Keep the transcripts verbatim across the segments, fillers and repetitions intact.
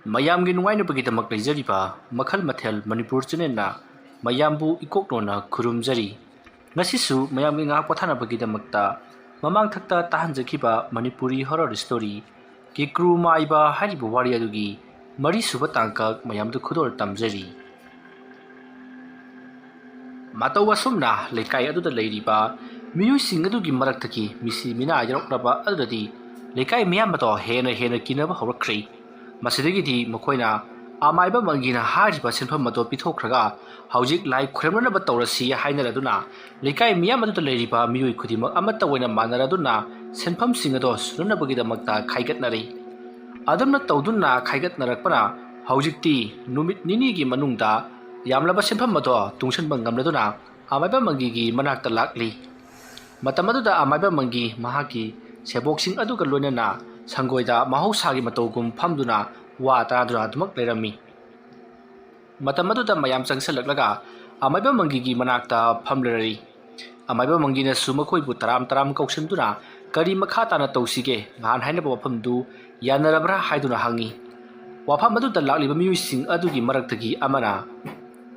ꯃꯌꯥꯝꯒꯤ ꯅꯨꯡꯉꯥꯏꯅꯕꯒꯤꯗꯃꯛ ꯂꯩꯖꯔꯤꯕ ꯃꯈꯜ ꯃꯊꯦꯜ ꯃꯅꯤꯄꯨꯔ ꯆꯦꯅꯦꯜꯅ ꯃꯌꯥꯝꯕꯨ ꯏꯀꯣꯛꯅꯣꯅ ꯈꯨꯔꯨꯝꯖꯔꯤ꯫ ꯉꯁꯤꯁꯨ ꯃꯌꯥꯝꯒꯤ ꯉꯥꯏꯍꯥꯛ ꯄꯣꯊꯥꯅꯕꯒꯤꯗꯃꯛꯇ ꯃꯃꯥꯡꯊꯛꯇ ꯇꯥꯍꯟꯖꯈꯤꯕ ꯃꯅꯤꯄꯨꯔꯤ ꯍꯣꯔꯔ ꯁ꯭ꯇꯣꯔꯤ ꯀꯦꯀ꯭ꯔꯨ ꯃꯥꯏꯕ ꯍꯥꯏꯔꯤꯕ ꯋꯥꯔꯤ ꯑꯗꯨꯒꯤ ꯃꯔꯤꯁꯨꯕ ꯇꯥꯡꯀꯛ ꯃꯌꯥꯝꯗ ꯈꯨꯗꯣꯜ ꯇꯝꯖꯔꯤ꯫ ꯃꯇꯧ ꯑꯁꯨꯝꯅ ꯂꯩꯀꯥꯏ ꯑꯗꯨꯗ ꯂꯩꯔꯤꯕ ꯃꯤꯑꯣꯏꯁꯤꯡ ꯑꯗꯨꯒꯤ ꯃꯔꯛꯇꯒꯤ ꯃꯤꯁꯤ ꯃꯤꯅꯥ ꯌꯥꯎꯔꯛꯂꯕ ꯑꯗꯨꯗꯗꯤ ꯂꯩꯀꯥꯏ ꯃꯤꯌꯥꯝ ꯑꯗꯣ ꯍꯦꯟꯅ ꯍꯦꯟꯅ ꯀꯤꯅꯕ ꯍꯧꯔꯛꯈ꯭ꯔꯦ꯫ ꯃꯁꯤꯗꯒꯤꯗꯤ ꯃꯈꯣꯏꯅ ꯑꯃꯥꯏꯕ ꯃꯪꯒꯤꯅ ꯍꯥꯏꯔꯤꯕ ꯁꯦꯟꯐꯝ ꯑꯗꯣ ꯄꯤꯊꯣꯛꯈ꯭ꯔꯒ ꯍꯧꯖꯤꯛ ꯂꯥꯏ ꯈꯨꯔꯨꯝꯅꯅꯕ ꯇꯧꯔꯁꯤ ꯍꯥꯏꯅꯔꯗꯨꯅ ꯂꯩꯀꯥꯏ ꯃꯤꯌꯥꯝ ꯑꯗꯨꯗ ꯂꯩꯔꯤꯕ ꯃꯤꯑꯣꯏ ꯈꯨꯗꯤꯡꯃꯛ ꯑꯃꯠꯇ ꯑꯣꯏꯅ ꯃꯥꯟꯅꯔꯗꯨꯅ ꯁꯦꯟꯐꯝꯁꯤꯡ ꯑꯗꯣ ꯁꯨꯅꯅꯕꯒꯤꯗꯃꯛꯇ ꯈꯥꯏꯒꯠꯅꯔꯤ꯫ ꯑꯗꯨꯝꯅ ꯇꯧꯗꯨꯅ ꯈꯥꯏꯒꯠꯅꯔꯛꯄꯅ ꯍꯧꯖꯤꯛꯇꯤ ꯅꯨꯃꯤꯠ ꯅꯤꯅꯤꯒꯤ ꯃꯅꯨꯡꯗ ꯌꯥꯝꯂꯕ ꯁꯦꯟꯐꯝ ꯑꯗꯣ ꯇꯨꯡꯁꯤꯟꯕ ꯉꯝꯂꯗꯨꯅ ꯑꯃꯥꯏꯕ ꯃꯪꯒꯤꯒꯤ ꯃꯅꯥꯛꯇ ꯂꯥꯛꯂꯤ꯫ ꯃꯇꯝ ꯑꯗꯨꯗ ꯑꯃꯥꯏꯕ ꯃꯪꯒꯤ ꯃꯍꯥꯛꯀꯤ ꯁꯦꯕꯣꯛꯁꯤꯡ ꯑꯗꯨꯒ ꯂꯣꯏꯅꯅ ꯁꯪꯒꯣꯏꯗ ꯃꯍꯧꯁꯥꯒꯤ ꯃꯇꯧꯒꯨꯝ ꯐꯝꯗꯨꯅ ꯋꯥ ꯇꯥꯗꯨꯅ ꯑꯗꯨꯃꯛ ꯂꯩꯔꯝꯃꯤ꯫ ꯃꯇꯝ ꯑꯗꯨꯗ ꯃꯌꯥꯝ ꯆꯪꯁꯤꯜꯂꯛꯂꯒ ꯑꯃꯥꯏꯕ ꯃꯪꯒꯤꯒꯤ ꯃꯅꯥꯛꯇ ꯐꯝꯂꯔꯔꯤ꯫ ꯑꯃꯥꯏꯕ ꯃꯪꯒꯤꯅꯁꯨ ꯃꯈꯣꯏꯕꯨ ꯇꯔꯥꯝ ꯇꯔꯥꯝ ꯀꯧꯁꯤꯟꯗꯨꯅ ꯀꯔꯤ ꯃꯈꯥ ꯇꯥꯅ ꯇꯧꯁꯤꯒꯦ, ꯅꯍꯥꯟ ꯍꯥꯏꯅꯕ ꯋꯥꯐꯝꯗꯨ ꯌꯥꯅꯔꯕ꯭ꯔꯥ ꯍꯥꯏꯗꯨꯅ ꯍꯪꯉꯤ꯫ ꯋꯥꯐꯝ ꯑꯗꯨꯗ ꯂꯥꯛꯂꯤꯕ ꯃꯤꯑꯣꯏꯁꯤꯡ ꯑꯗꯨꯒꯤ ꯃꯔꯛꯇꯒꯤ ꯑꯃꯅ,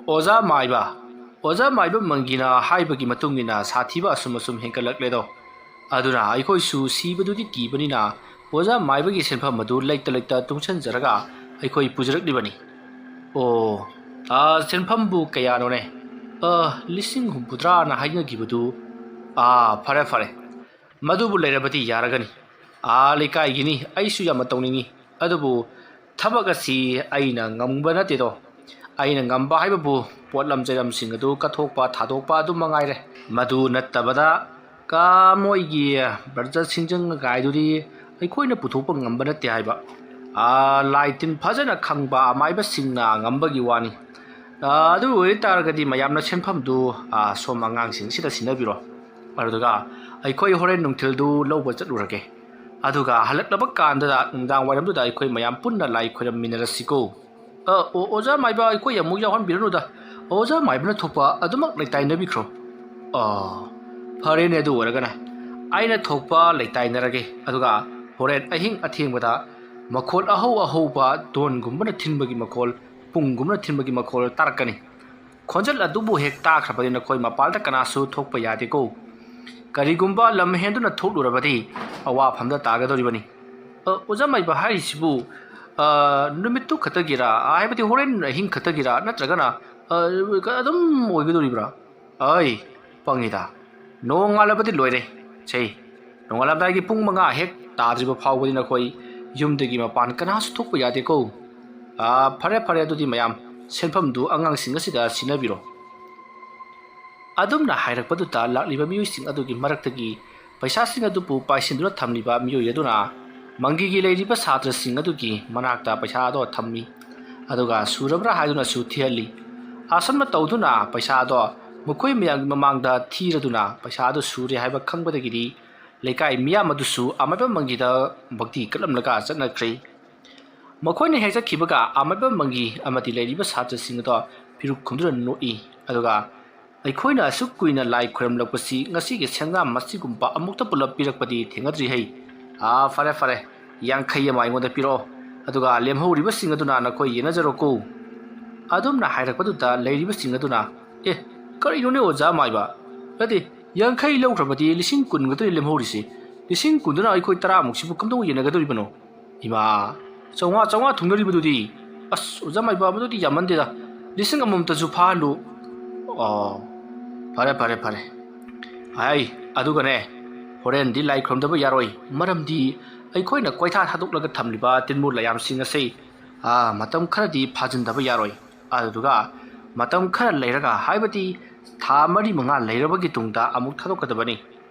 "ꯑꯣꯖꯥ ꯃꯥꯏꯕ, ꯑꯣꯖꯥ ꯃꯥꯏꯕ ꯃꯪꯒꯤꯅ ꯍꯥꯏꯕꯒꯤ ꯃꯇꯨꯡ ꯏꯟꯅ ꯁꯥꯊꯤꯕ ꯑꯁꯨꯝ ꯑꯁꯨꯝ ꯍꯦꯟꯒꯠꯂꯛꯂꯦꯗꯣ꯫ ꯑꯗꯨꯅ ꯑꯩꯈꯣꯏꯁꯨ ꯁꯤꯕꯗꯨꯗꯤ ꯀꯤꯕꯅꯤꯅ ꯑꯣꯖꯥ ꯃꯥꯏꯕꯒꯤ ꯁꯦꯟꯐꯝ ꯑꯗꯨ ꯂꯩꯇ ꯂꯩꯇ ꯇꯨꯡꯁꯤꯟꯖꯔꯒ ꯑꯩꯈꯣꯏ ꯄꯨꯖꯔꯛꯂꯤꯕꯅꯤ꯫" "ꯑꯣ, ꯑꯥ, ꯁꯦꯟꯐꯝꯕꯨ ꯀꯌꯥꯅꯣꯅꯦ?" "ꯑ, ꯂꯤꯁꯤꯡ ꯍꯨꯝꯐꯨꯇꯔꯥꯅ ꯍꯥꯏꯅꯈꯤꯕꯗꯨ꯫" "ꯑꯥ, ꯐꯔꯦ, ꯐꯔꯦ꯫ ꯃꯗꯨꯕꯨ ꯂꯩꯔꯕꯗꯤ ꯌꯥꯔꯒꯅꯤ꯫ ꯑꯥ, ꯂꯩꯀꯥꯏꯒꯤꯅꯤ, ꯑꯩꯁꯨ ꯌꯥꯝꯅ ꯇꯧꯅꯤꯡꯉꯤ꯫ ꯑꯗꯨꯕꯨ ꯊꯕꯛ ꯑꯁꯤ ꯑꯩꯅ ꯉꯝꯕ ꯅꯠꯇꯦꯗꯣ꯫ ꯑꯩꯅ ꯉꯝꯕ ꯍꯥꯏꯕꯕꯨ ꯄꯣꯠꯂꯝ ꯆꯩꯂꯝꯁꯤꯡ ꯑꯗꯨ ꯀꯠꯊꯣꯛꯄ, ꯊꯥꯗꯣꯛꯄ ꯑꯗꯨ ꯃꯉꯥꯏꯔꯦ꯫ ꯃꯗꯨ ꯅꯠꯇꯕꯗ ꯀ-, ꯃꯣꯏꯒꯤ ꯕ꯭ꯔꯖ ꯁꯤꯡꯖꯪ ꯀꯥꯏꯗꯨꯗꯤ ꯑꯩꯈꯣꯏꯅ ꯄꯨꯊꯣꯛꯄ ꯉꯝꯕ ꯅꯠꯇꯦ ꯍꯥꯏꯕ꯫ ꯑꯥ, ꯂꯥꯏ ꯇꯤꯟ ꯐꯖꯅ ꯈꯪꯕ ꯑꯃꯥꯏꯕꯁꯤꯡꯅ ꯉꯝꯕꯒꯤ ꯋꯥꯅꯤ꯫ ꯑꯥ, ꯑꯗꯨ ꯑꯣꯏꯇꯥꯔꯒꯗꯤ ꯃꯌꯥꯝꯅ ꯁꯦꯟꯐꯝꯗꯨ, ꯑꯥ, ꯁꯣꯝ ꯑꯉꯥꯡꯁꯤꯡꯁꯤꯗ ꯁꯤꯟꯅꯕꯤꯔꯣ꯫ ꯑꯗꯨꯒ ꯑꯩꯈꯣꯏ ꯍꯣꯔꯦꯟ ꯅꯨꯡꯊꯤꯜꯗꯨ ꯂꯧꯕ ꯆꯠꯂꯨꯔꯒꯦ꯫ ꯑꯗꯨꯒ ꯍꯜꯂꯛꯂꯕ ꯀꯥꯟꯗ ꯅꯨꯡꯗꯥꯡ ꯋꯥꯏꯔꯝꯗꯨꯗ ꯑꯩꯈꯣꯏ ꯃꯌꯥꯝ ꯄꯨꯟꯅ ꯂꯥꯏ ꯈꯣꯏꯔꯝꯃꯤꯟꯅꯔꯁꯤꯀꯣ꯫" "ꯑ, ꯑꯣ, ꯑꯣꯖꯥ ꯃꯥꯏꯕ, ꯑꯩꯈꯣꯏ ꯑꯃꯨꯛ ꯌꯥꯎꯍꯟꯕꯤꯔꯅꯨꯗ꯫ ꯑꯣꯖꯥ ꯃꯥꯏꯕꯅ ꯊꯣꯛꯄ ꯑꯗꯨꯃꯛ ꯂꯩꯇꯥꯏꯅꯕꯤꯈ꯭ꯔꯣ꯫" "ꯑ, ꯐꯔꯦꯅꯦ, ꯑꯗꯨ ꯑꯣꯏꯔꯒꯅ ꯑꯩꯅ ꯊꯣꯛꯄ ꯂꯩꯇꯥꯏꯅꯔꯒꯦ꯫ ꯑꯗꯨꯒ ꯍꯣꯔꯦꯟ ꯑꯍꯤꯡ ꯑꯊꯦꯡꯕꯗ ꯃꯈꯣꯜ ꯑꯍꯧ ꯑꯍꯧꯕ ꯗꯣꯟꯒꯨꯝꯕꯅ ꯊꯤꯟꯕꯒꯤ ꯃꯈꯣꯜ, ꯄꯨꯡꯒꯨꯝꯕꯅ ꯊꯤꯟꯕꯒꯤ ꯃꯈꯣꯜ ꯇꯥꯔꯛꯀꯅꯤ꯫ ꯈꯣꯟꯖꯦꯜ ꯑꯗꯨꯕꯨ ꯍꯦꯛ ꯇꯥꯈ꯭ꯔꯕꯗꯤ ꯅꯈꯣꯏ ꯃꯄꯥꯟꯗ ꯀꯅꯥꯁꯨ ꯊꯣꯛꯄ ꯌꯥꯗꯦꯀꯣ꯫ ꯀꯔꯤꯒꯨꯝꯕ ꯂꯝ ꯍꯦꯟꯗꯨꯅ ꯊꯣꯛꯂꯨꯔꯕꯗꯤ ꯑꯋꯥꯐꯝꯗ ꯇꯥꯒꯗꯧꯔꯤꯕꯅꯤ꯫ ꯑ, ꯑꯣꯖꯥ ꯃꯥꯏꯕ ꯍꯥꯏꯔꯤꯁꯤꯕꯨ, ꯑ, ꯅꯨꯃꯤꯠꯇꯨ ꯈꯛꯇꯒꯤꯔꯥ, ꯍꯥꯏꯕꯗꯤ ꯍꯣꯔꯦꯟ ꯑꯍꯤꯡ ꯈꯛꯇꯒꯤꯔꯥ, ꯅꯠꯇ꯭ꯔꯒꯅ, ꯑ, ꯑꯗꯨꯝ ꯑꯣꯏꯒꯗꯧꯔꯤꯕ꯭ꯔꯥ? ꯑꯩ, ꯄꯪꯉꯤꯗ꯫ ꯅꯣꯡꯉꯥꯜꯂꯕꯗꯤ ꯂꯣꯏꯔꯦ꯫ ꯁꯦ, ꯅꯣꯡꯉꯥꯜꯂꯝꯗꯥꯏꯒꯤ ꯄꯨꯡ ꯃꯉꯥ ꯍꯦꯛ ꯇꯥꯗ꯭ꯔꯤꯕ ꯐꯥꯎꯕꯗꯤ ꯅꯈꯣꯏ ꯌꯨꯝꯗꯒꯤ ꯃꯄꯥꯟ ꯀꯅꯥꯁꯨ ꯊꯣꯛꯄ ꯌꯥꯗꯦꯀꯣ꯫ ꯑꯥ, ꯐꯔꯦ, ꯐꯔꯦ, ꯑꯗꯨꯗꯤ ꯃꯌꯥꯝ ꯁꯦꯟꯐꯝꯗꯨ ꯑꯉꯥꯡꯁꯤꯡ ꯑꯁꯤꯗ ꯁꯤꯟꯅꯕꯤꯔꯣ꯫ ꯑꯗꯨꯝꯅ ꯍꯥꯏꯔꯛꯄꯗꯨꯗ ꯂꯥꯛꯂꯤꯕ ꯃꯤꯑꯣꯏꯁꯤꯡ ꯑꯗꯨꯒꯤ ꯃꯔꯛꯇꯒꯤ ꯄꯩꯁꯥꯁꯤꯡ ꯑꯗꯨꯕꯨ ꯄꯥꯏꯁꯤꯟꯗꯨꯅ ꯊꯝꯂꯤꯕ ꯃꯤꯑꯣꯏ ꯑꯗꯨꯅ ꯃꯪꯒꯤꯒꯤ ꯂꯩꯔꯤꯕ ꯁꯥꯇ꯭ꯔꯁꯤꯡ ꯑꯗꯨꯒꯤ ꯃꯅꯥꯛꯇ ꯄꯩꯁꯥꯗꯣ ꯊꯝꯃꯤ, ꯑꯗꯨꯒ ꯁꯨꯔꯕ꯭ꯔꯥ ꯍꯥꯏꯗꯨꯅꯁꯨ ꯊꯤꯍꯜꯂꯤ꯫ ꯑꯁꯨꯝꯅ ꯇꯧꯗꯨꯅ ꯄꯩꯁꯥꯗꯣ ꯃꯈꯣꯏ ꯃꯌꯥꯝꯒꯤ ꯃꯃꯥꯡꯗ ꯊꯤꯔꯗꯨꯅ ꯄꯩꯁꯥꯗꯣ ꯁꯨꯔꯦ ꯍꯥꯏꯕ ꯈꯪꯕꯗꯒꯤꯗꯤ ꯂꯩꯀꯥꯏ ꯃꯤꯌꯥꯝ ꯑꯗꯨꯁꯨ ꯑꯃꯥꯏꯕ ꯃꯪꯒꯤꯗ ꯚꯛꯇꯤ ꯀꯠꯂꯝꯂꯒ ꯆꯠꯅꯈ꯭ꯔꯦ꯫ ꯃꯈꯣꯏꯅ ꯍꯦꯛ ꯆꯠꯈꯤꯕꯒ ꯑꯃꯥꯏꯕ ꯃꯪꯒꯤ ꯑꯃꯗꯤ ꯂꯩꯔꯤꯕ ꯁꯥꯇ꯭ꯔꯁꯤꯡ ꯑꯗꯣ ꯐꯤꯔꯨꯛ ꯈꯨꯝꯗꯨꯅ ꯅꯣꯛꯏ, ꯑꯗꯨꯒ "ꯑꯩꯈꯣꯏꯅ ꯑꯁꯨꯛ ꯀꯨꯏꯅ ꯂꯥꯏ ꯈꯣꯏꯔꯝꯂꯛꯄꯁꯤ ꯉꯁꯤꯒꯤ ꯁꯦꯟꯖꯥꯝ ꯑꯁꯤꯒꯨꯝꯕ ꯑꯃꯨꯛꯇ ꯄꯨꯂꯞ ꯄꯤꯔꯛꯄꯗꯤ ꯊꯦꯡꯅꯗ꯭ꯔꯤ ꯍꯩ꯫ ꯑꯥ, ꯐꯔꯦ, ꯐꯔꯦ, ꯌꯥꯡꯈꯩ ꯑꯃ ꯑꯩꯉꯣꯟꯗ ꯄꯤꯔꯛꯑꯣ, ꯑꯗꯨꯒ ꯂꯦꯝꯍꯧꯔꯤꯕꯁꯤꯡ ꯑꯗꯨꯅ ꯅꯈꯣꯏ ꯌꯦꯟꯅꯖꯔꯣꯀꯣ"꯫ ꯑꯗꯨꯝꯅ ꯍꯥꯏꯔꯛꯄꯗꯨꯗ ꯂꯩꯔꯤꯕꯁꯤꯡ ꯑꯗꯨꯅ, "ꯑꯦ, ꯀꯔꯤꯅꯣꯅꯦ ꯑꯣꯖꯥ ꯃꯥꯏꯕ? ꯅꯠꯇꯦ, ꯌꯥꯡꯈꯩ ꯂꯧꯈ꯭ꯔꯕꯗꯤ ꯂꯤꯁꯤꯡ ꯀꯨꯟ ꯈꯛꯇꯅꯤ ꯂꯦꯝꯍꯧꯔꯤꯁꯤ꯫ ꯂꯤꯁꯤꯡ ꯀꯨꯟꯗꯨꯅ ꯑꯩꯈꯣꯏ ꯇꯔꯥꯃꯨꯛꯁꯤꯕꯨ ꯀꯝꯗꯧꯅ ꯌꯦꯟꯅꯒꯗꯧꯔꯤꯕꯅꯣ?" "ꯏꯃꯥ, ꯆꯥꯝꯃꯉꯥ, ꯆꯥꯝꯃꯉꯥ ꯊꯨꯡꯅꯔꯤꯕꯗꯨꯗꯤ? ꯑꯁ, ꯑꯣꯖꯥ ꯃꯥꯏꯕ, ꯃꯗꯨꯗꯤ ꯌꯥꯝꯃꯟꯗꯦꯗ꯫ ꯂꯤꯁꯤꯡ ꯑꯃꯃꯝꯇꯁꯨ ꯐꯥꯍꯜꯂꯨ"꯫ "ꯑꯣ, ꯐꯔꯦ, ꯐꯔꯦ, ꯐꯔꯦ꯫ ꯍꯥꯏ, ꯑꯗꯨꯒꯅꯦ, ꯍꯣꯔꯦꯟꯗꯤ ꯂꯥꯏ ꯈꯨꯔꯨꯝꯗꯕ ꯌꯥꯔꯣꯏ꯫ ꯃꯔꯝꯗꯤ ꯑꯩꯈꯣꯏꯅ ꯀꯣꯏꯊꯥ ꯊꯥꯗꯣꯛꯂꯒ ꯊꯝꯂꯤꯕ ꯇꯤꯟꯃꯨ ꯂꯥꯌꯥꯝꯁꯤꯡ ꯑꯁꯤ, ꯑꯥ, ꯃꯇꯝ ꯈꯔꯗꯤ ꯐꯥꯖꯤꯟꯗꯕ ꯌꯥꯔꯣꯏ꯫ ꯑꯗꯨꯗꯨꯒ ꯃꯇꯝ ꯈꯔ ꯂꯩꯔꯒ, ꯍꯥꯏꯕꯗꯤ ꯊꯥ ꯃꯔꯤ ꯃꯉꯥ ꯂꯩꯔꯕꯒꯤ ꯇꯨꯡꯗ ꯑꯃꯨꯛ ꯊꯥꯗꯣꯛꯀꯗꯕꯅꯤ꯫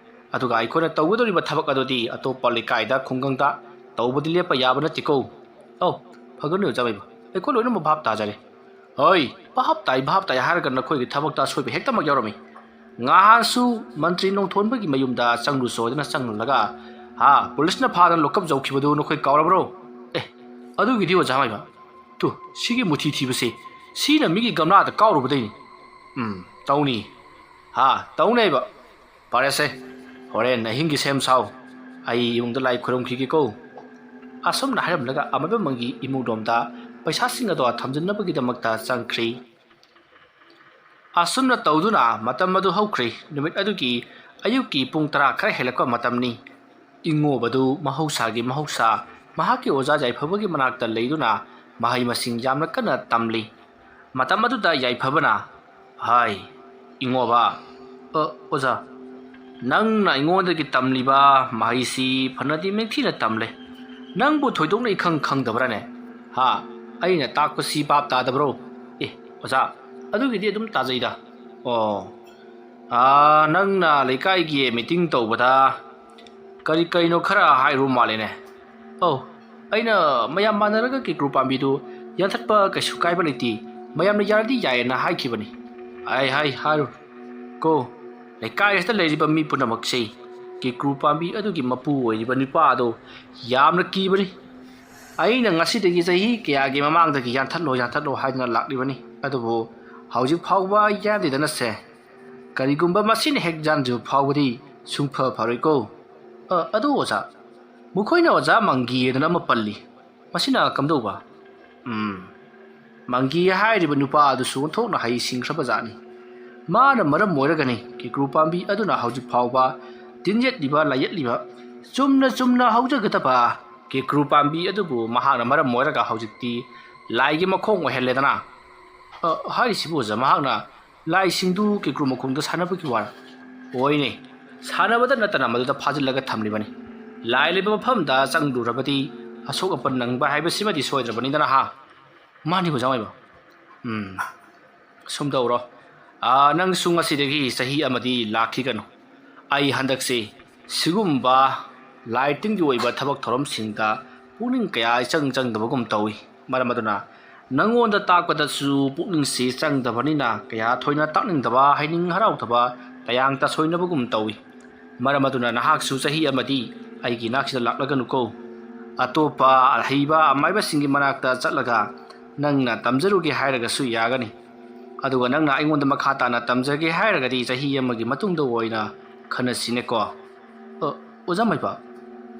ꯑꯗꯨꯒ ꯑꯩꯈꯣꯏꯅ ꯇꯧꯒꯗꯧꯔꯤꯕ ꯊꯕꯛ ꯑꯗꯨꯗꯤ ꯑꯇꯣꯞꯄ ꯂꯩꯀꯥꯏꯗ, ꯈꯨꯡꯒꯪꯗ ꯇꯧꯕꯗꯤ ꯂꯦꯞꯄ ꯌꯥꯕ ꯅꯠꯇꯦꯀꯣ"꯫ "ꯑꯧ, ꯐꯒꯅꯤ ꯑꯣꯖꯥ ꯃꯥꯏꯕ, ꯑꯩꯈꯣꯏ ꯂꯣꯏꯅꯃꯛ ꯚꯥꯞ ꯇꯥꯖꯔꯦ"꯫ "ꯍꯣꯏ, ꯚꯥꯞ ꯇꯥꯏ, ꯚꯥꯞ ꯇꯥꯏ" ꯍꯥꯏꯔꯒ ꯅꯈꯣꯏꯒꯤ ꯊꯕꯛꯇ ꯑꯁꯣꯏꯕ ꯍꯦꯛꯇꯃꯛ ꯌꯥꯎꯔꯝꯃꯤ꯫ ꯉꯍꯥꯟꯁꯨ ꯃꯟꯇ꯭ꯔꯤ ꯅꯣꯡꯊꯣꯟꯕꯒꯤ ꯃꯌꯨꯝꯗ ꯆꯪꯂꯨ ꯁꯣꯏꯗꯅ ꯆꯪꯂꯨꯔꯒ, ꯍꯥ, ꯄꯨꯂꯤꯁꯅ ꯐꯥꯗꯅ ꯂꯣꯛꯀꯞ ꯌꯧꯈꯤꯕꯗꯨ ꯅꯈꯣꯏ ꯀꯥꯎꯔꯕ꯭ꯔꯣ? ꯑꯦ, ꯑꯗꯨꯒꯤꯗꯤ ꯑꯣꯖꯥ ꯃꯥꯏꯕ, ꯇꯨ, ꯁꯤꯒꯤ ꯃꯨꯊꯤ ꯊꯤꯕꯁꯦ, ꯁꯤꯅ ꯃꯤꯒꯤ ꯒꯝꯂꯥꯗ ꯀꯥꯎꯔꯨꯕꯗꯩꯅꯤ꯫ ꯎꯝ, ꯇꯧꯅꯤ꯫ ꯍꯥ, ꯇꯧꯅꯦꯕ꯫ ꯐꯔꯦꯁꯦ, ꯍꯣꯔꯦꯟ ꯑꯍꯤꯡꯒꯤ ꯁꯦꯝ ꯁꯥꯎ꯫ ꯑꯩ ꯏꯃꯨꯡꯗ ꯂꯥꯏ ꯈꯨꯔꯨꯝꯈꯤꯒꯦꯀꯣ꯫ ꯑꯁꯨꯝꯅ ꯍꯥꯏꯔꯝꯂꯒ ꯑꯃꯥꯏꯕ ꯃꯪꯒꯤ ꯏꯃꯨꯡꯂꯣꯝꯗ ꯄꯩꯁꯥꯁꯤꯡ ꯑꯗꯣ ꯊꯝꯖꯤꯟꯅꯕꯒꯤꯗꯃꯛꯇ ꯆꯪꯈ꯭ꯔꯤ꯫ ꯑꯁꯨꯝꯅ ꯇꯧꯗꯨꯅ ꯃꯇꯝ ꯑꯗꯨ ꯍꯧꯈ꯭ꯔꯦ꯫ ꯅꯨꯃꯤꯠ ꯑꯗꯨꯒꯤ ꯑꯌꯨꯛꯀꯤ ꯄꯨꯡ ꯇꯔꯥ ꯈꯔ ꯍꯦꯜꯂꯛꯄ ꯃꯇꯝꯅꯤ꯫ ꯏꯉꯣꯕꯗꯨ ꯃꯍꯧꯁꯥꯒꯤ ꯃꯍꯧꯁꯥ ꯃꯍꯥꯛꯀꯤ ꯑꯣꯖꯥ ꯌꯥꯏꯐꯕꯒꯤ ꯃꯅꯥꯛꯇ ꯂꯩꯗꯨꯅ ꯃꯍꯩ ꯃꯁꯤꯡ ꯌꯥꯝꯅ ꯀꯟꯅ ꯇꯝꯂꯤ꯫ ꯃꯇꯝ ꯑꯗꯨꯗ ꯌꯥꯏꯐꯕꯅ, "ꯍꯥꯏ, ꯏꯉꯣꯕ, ꯑ, ꯑꯣꯖꯥ, ꯅꯪꯅ ꯑꯩꯉꯣꯟꯗꯒꯤ ꯇꯝꯂꯤꯕ ꯃꯍꯩꯁꯤ ꯐꯅꯗꯤ ꯅꯤꯡꯊꯤꯅ ꯇꯝꯂꯦ꯫ ꯅꯪꯕꯨ ꯊꯣꯏꯗꯣꯛꯅ ꯏꯈꯪ ꯈꯪꯗꯕ꯭ꯔꯥꯅꯦ? ꯍꯥ? ꯑꯩꯅ ꯇꯥꯛꯄꯁꯤ ꯚꯥꯞ ꯇꯥꯗꯕ꯭ꯔꯣ?" "ꯑꯦ, ꯑꯣꯖꯥ, ꯑꯗꯨꯒꯤꯗꯤ ꯑꯗꯨꯝ ꯇꯥꯖꯩꯗ꯫ ꯑꯣ, ꯑꯥ, ꯅꯪꯅ ꯂꯩꯀꯥꯏꯒꯤ ꯃꯤꯇꯤꯡ ꯇꯧꯕꯗ ꯀꯔꯤ ꯀꯔꯤꯅꯣ ꯈꯔ ꯍꯥꯏꯔꯨ ꯃꯥꯜꯂꯦꯅꯦ?" "ꯑꯧ, ꯑꯩꯅ ꯃꯌꯥꯝ ꯃꯥꯟꯅꯔꯒ ꯀꯦꯀ꯭ꯔꯨ ꯄꯥꯝꯕꯤꯗꯨ ꯌꯥꯟꯊꯠꯄ ꯀꯩꯁꯨ ꯀꯥꯏꯕ ꯂꯩꯇꯦ, ꯃꯌꯥꯝꯅ ꯌꯥꯔꯗꯤ ꯌꯥꯏꯌꯦꯅ ꯍꯥꯏꯈꯤꯕꯅꯤ꯫" "ꯍꯥꯏ, ꯍꯥꯏ, ꯍꯥꯏꯔꯨ ꯀꯣ, ꯂꯩꯀꯥꯏ ꯑꯁꯤꯗ ꯂꯩꯔꯤꯕ ꯃꯤ ꯄꯨꯝꯅꯃꯛꯁꯤ ꯀꯦꯀ꯭ꯔꯨ ꯄꯥꯝꯕꯤ ꯑꯗꯨꯒꯤ ꯃꯄꯨ ꯑꯣꯏꯔꯤꯕ ꯅꯨꯄꯥ ꯑꯗꯣ ꯌꯥꯝꯅ ꯀꯤꯕꯅꯤ꯫ ꯑꯩꯅ ꯉꯁꯤꯗꯒꯤ ꯆꯍꯤ ꯀꯌꯥꯒꯤ ꯃꯃꯥꯡꯗꯒꯤ ꯌꯥꯟꯊꯠꯂꯣ, ꯌꯥꯟꯊꯠꯂꯣ ꯍꯥꯏꯗꯨꯅ ꯂꯥꯛꯂꯤꯕꯅꯤ, ꯑꯗꯨꯕꯨ ꯍꯧꯖꯤꯛ ꯐꯥꯎꯕ ꯌꯥꯟꯗꯦꯗꯅꯁꯦ꯫ ꯀꯔꯤꯒꯨꯝꯕ ꯃꯁꯤꯅ ꯍꯦꯛ ꯌꯥꯟꯗ꯭ꯔꯤꯕ ꯐꯥꯎꯕꯗꯤ ꯁꯨꯡꯐ ꯐꯔꯣꯏꯀꯣ꯫ ꯑ, ꯑꯗꯨ ꯑꯣꯖꯥ, ꯃꯈꯣꯏꯅ ꯑꯣꯖꯥ ꯃꯪꯒꯤ ꯑꯗꯨꯅ ꯑꯃ ꯄꯜꯂꯤ꯫ ꯃꯁꯤꯅ ꯀꯝꯗꯧꯕ?" "ꯎꯝ, ꯃꯪꯒꯤ ꯍꯥꯏꯔꯤꯕ ꯅꯨꯄꯥ ꯑꯗꯨꯁꯨ ꯑꯣꯟꯊꯣꯛꯅ ꯍꯩ ꯁꯤꯡꯈ꯭ꯔꯕ ꯖꯥꯠꯅꯤ꯫ ꯃꯥꯅ ꯃꯔꯝ ꯑꯣꯏꯔꯒꯅꯤ ꯀꯦꯀ꯭ꯔꯨ ꯄꯥꯝꯕꯤ ꯑꯗꯨꯅ ꯍꯧꯖꯤꯛ ꯐꯥꯎꯕ ꯇꯤꯟ ꯌꯦꯠꯂꯤꯕ, ꯂꯥꯏ ꯌꯦꯠꯂꯤꯕ꯫ ꯆꯨꯝꯅ ꯆꯨꯝꯅ ꯍꯧꯖꯒꯗꯕ ꯀꯦꯀ꯭ꯔꯨ ꯄꯥꯝꯕꯤ ꯑꯗꯨꯕꯨ ꯃꯍꯥꯛꯅ ꯃꯔꯝ ꯑꯣꯏꯔꯒ ꯍꯧꯖꯤꯛꯇꯤ ꯂꯥꯏꯒꯤ ꯃꯈꯣꯡ ꯑꯣꯏꯍꯜꯂꯦꯗꯅ꯫" "ꯑ, ꯍꯥꯏꯔꯤꯁꯤꯕꯨ ꯑꯣꯖꯥ, ꯃꯍꯥꯛꯅ ꯂꯥꯏꯁꯤꯡꯗꯨ ꯀꯦꯀ꯭ꯔꯨ ꯃꯈꯣꯡꯗ ꯁꯥꯟꯅꯕꯒꯤ ꯋꯥꯔ?" "ꯍꯣꯏꯅꯦ, ꯁꯥꯟꯅꯕꯗ ꯅꯠꯇꯅ ꯃꯗꯨꯗ ꯐꯥꯖꯤꯜꯂꯒ ꯊꯝꯂꯤꯕꯅꯤ꯫ ꯂꯥꯏ ꯂꯩꯕ ꯃꯐꯝꯗ ꯆꯪꯂꯨꯔꯕꯗꯤ ꯑꯁꯣꯛ ꯑꯄꯟ ꯅꯪꯕ ꯍꯥꯏꯕꯁꯤꯃꯗꯤ ꯁꯣꯏꯗ꯭ꯔꯕꯅꯤꯗꯅ ꯍꯥ?" "ꯃꯥꯅꯤ ꯑꯣꯖꯥ ꯃꯥꯏꯕ꯫ ꯎꯝ, ꯁꯨꯝ ꯇꯧꯔꯣ꯫ ꯑꯥ, ꯅꯪꯁꯨ ꯉꯁꯤꯗꯒꯤ ꯆꯍꯤ ꯑꯃꯗꯤ ꯂꯥꯛꯈꯤꯒꯅꯨ꯫ ꯑꯩ ꯍꯟꯗꯛꯁꯤ ꯁꯤꯒꯨꯝꯕ ꯂꯥꯏ ꯇꯤꯟꯒꯤ ꯑꯣꯏꯕ ꯊꯕꯛ ꯊꯧꯔꯝꯁꯤꯡꯗ ꯄꯨꯛꯅꯤꯡ ꯀꯌꯥ ꯏꯆꯪ ꯆꯪꯗꯕꯒꯨꯝ ꯇꯧꯏ꯫ ꯃꯔꯝ ꯑꯗꯨꯅ ꯅꯪꯉꯣꯟꯗ ꯇꯥꯛꯄꯗꯁꯨ ꯄꯨꯛꯅꯤꯡꯁꯤ ꯆꯪꯗꯕꯅꯤꯅ ꯀꯌꯥ ꯊꯣꯏꯅ ꯇꯥꯛꯅꯤꯡꯗꯕ, ꯍꯩꯅꯤꯡ ꯍꯔꯥꯎꯗꯕ, ꯇꯌꯥꯡ ꯇꯁꯣꯏꯅꯕꯒꯨꯝ ꯇꯧꯏ꯫ ꯃꯔꯝ ꯑꯗꯨꯅ ꯅꯍꯥꯛꯁꯨ ꯆꯍꯤ ꯑꯃꯗꯤ ꯑꯩꯒꯤ ꯅꯥꯛꯁꯤꯗ ꯂꯥꯛꯂꯒꯅꯨꯀꯣ꯫ ꯑꯇꯣꯞꯄ ꯑꯍꯩꯕ ꯑꯃꯥꯏꯕꯁꯤꯡꯒꯤ ꯃꯅꯥꯛꯇ ꯆꯠꯂꯒ ꯅꯪꯅ ꯇꯝꯖꯔꯨꯒꯦ ꯍꯥꯏꯔꯒꯁꯨ ꯌꯥꯒꯅꯤ꯫ ꯑꯗꯨꯒ ꯅꯪꯅ ꯑꯩꯉꯣꯟꯗ ꯃꯈꯥ ꯇꯥꯅ ꯇꯝꯖꯒꯦ ꯍꯥꯏꯔꯒꯗꯤ ꯆꯍꯤ ꯑꯃꯒꯤ ꯃꯇꯨꯡꯗ ꯑꯣꯏꯅ ꯈꯟꯅꯁꯤꯅꯦꯀꯣ꯫" "ꯑ, ꯑꯣꯖꯥ ꯃꯥꯏꯕ,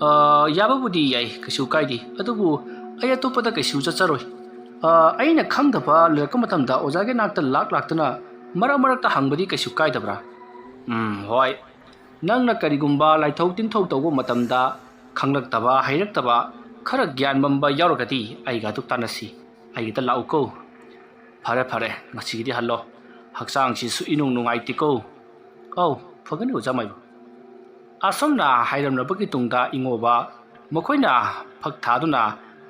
ꯑ, ꯌꯥꯕꯕꯨꯗꯤ ꯌꯥꯏ, ꯀꯩꯁꯨ ꯀꯥꯏꯗꯦ꯫ ꯑꯗꯨꯕꯨ ꯑꯩ ꯑꯇꯣꯞꯄꯗ ꯀꯩꯁꯨ ꯆꯠꯆꯔꯣꯏ꯫ ꯑ, ꯑꯩꯅ ꯈꯪꯗꯕ ꯂꯩꯔꯛꯄ ꯃꯇꯝꯗ ꯑꯣꯖꯥꯒꯤ ꯅꯥꯛꯇ ꯂꯥꯛ ꯂꯥꯛꯇꯨꯅ ꯃꯔꯛ ꯃꯔꯛꯇ ꯍꯪꯕꯗꯤ ꯀꯩꯁꯨ ꯀꯥꯏꯗꯕ꯭ꯔꯥ? ꯎꯝ, ꯍꯣꯏ꯫ ꯅꯪꯅ ꯀꯔꯤꯒꯨꯝꯕ ꯂꯥꯏꯊꯣꯛ ꯇꯤꯟꯊꯧ ꯇꯧꯕ ꯃꯇꯝꯗ ꯈꯪꯂꯛꯇꯕ, ꯍꯩꯔꯛꯇꯕ, ꯈꯔ ꯒ꯭ꯌꯥꯟ ꯃꯝꯕ ꯌꯥꯎꯔꯒꯗꯤ ꯑꯩꯒ ꯑꯗꯨꯝ ꯇꯥꯟꯅꯁꯤ꯫ ꯑꯩꯒꯤꯗ ꯂꯥꯛꯎꯀꯣ꯫ ꯐꯔꯦ, ꯐꯔꯦ, ꯉꯁꯤꯒꯤꯗꯤ ꯍꯜꯂꯣ꯫ ꯍꯛꯆꯥꯡꯁꯤꯁꯨ ꯏꯅꯨꯡ ꯅꯨꯡꯉꯥꯏꯇꯦꯀꯣ꯫ ꯑꯧ, ꯐꯒꯅꯤ ꯑꯣꯖꯥ ꯃꯥꯏꯕ꯫ ꯑꯁꯨꯝꯅ ꯍꯥꯏꯔꯝꯂꯕꯒꯤ ꯇꯨꯡꯗ ꯏꯉꯣꯕ ꯃꯈꯣꯏꯅ ꯐꯛ ꯊꯥꯗꯨꯅ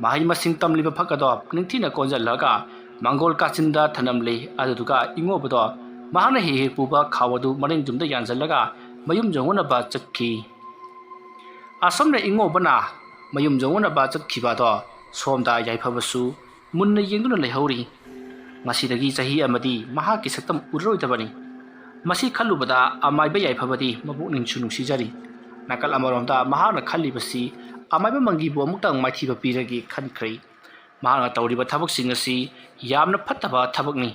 ꯃꯍꯩ ꯃꯁꯤꯡ ꯇꯝꯂꯤꯕ ꯐꯛ ꯑꯗꯣ ꯅꯤꯡꯊꯤꯅ ꯀꯣꯟꯁꯤꯜꯂꯒ ꯃꯥꯡꯒꯣꯜ ꯀꯥꯆꯤꯟꯗ ꯊꯅꯝꯂꯤ꯫ ꯑꯗꯨꯗꯨꯒ ꯏꯉꯣꯕꯗꯣ ꯃꯍꯥꯛꯅ ꯍꯦꯛ ꯍꯦꯛ ꯄꯨꯕ ꯈꯥꯎ ꯑꯗꯨ ꯃꯅꯤꯡ ꯇꯨꯝꯗ ꯌꯥꯟꯁꯤꯜꯂꯒ ꯃꯌꯨꯝ ꯌꯧꯅꯅꯕ ꯆꯠꯈꯤ꯫ ꯑꯁꯨꯝꯅ ꯏꯉꯣꯕꯅ ꯃꯌꯨꯝ ꯌꯧꯅꯅꯕ ꯆꯠꯈꯤꯕ ꯑꯗꯣ ꯁꯣꯝꯗ ꯌꯥꯏꯐꯕꯁꯨ ꯃꯨꯟꯅ ꯌꯦꯡꯗꯨꯅ ꯂꯩꯍꯧꯔꯤ꯫ ꯉꯁꯤꯗꯒꯤ ꯆꯍꯤ ꯑꯃꯗꯤ ꯃꯍꯥꯛꯀꯤ ꯁꯛꯇꯝ ꯎꯔꯔꯣꯏꯗꯕꯅꯤ꯫ ꯃꯁꯤ ꯈꯜꯂꯨꯕꯗ ꯑꯃꯥꯏꯕ ꯌꯥꯏꯐꯕꯗꯤ ꯃꯄꯨꯛꯅꯤꯡꯁꯨ ꯅꯨꯡꯁꯤꯖꯔꯤ꯫ ꯅꯥꯀꯜ ꯑꯃꯔꯣꯝꯗ ꯃꯍꯥꯛꯅ ꯈꯜꯂꯤꯕꯁꯤ ꯑꯃꯥꯏꯕ ꯃꯪꯒꯤꯕꯨ ꯑꯃꯨꯛꯇꯪ ꯃꯥꯏꯊꯤꯕ ꯄꯤꯔꯒꯦ ꯈꯟꯈ꯭ꯔꯦ꯫ ꯃꯍꯥꯛꯅ ꯇꯧꯔꯤꯕ ꯊꯕꯛꯁꯤꯡ ꯑꯁꯤ ꯌꯥꯝꯅ ꯐꯠꯇꯕ ꯊꯕꯛꯅꯤ꯫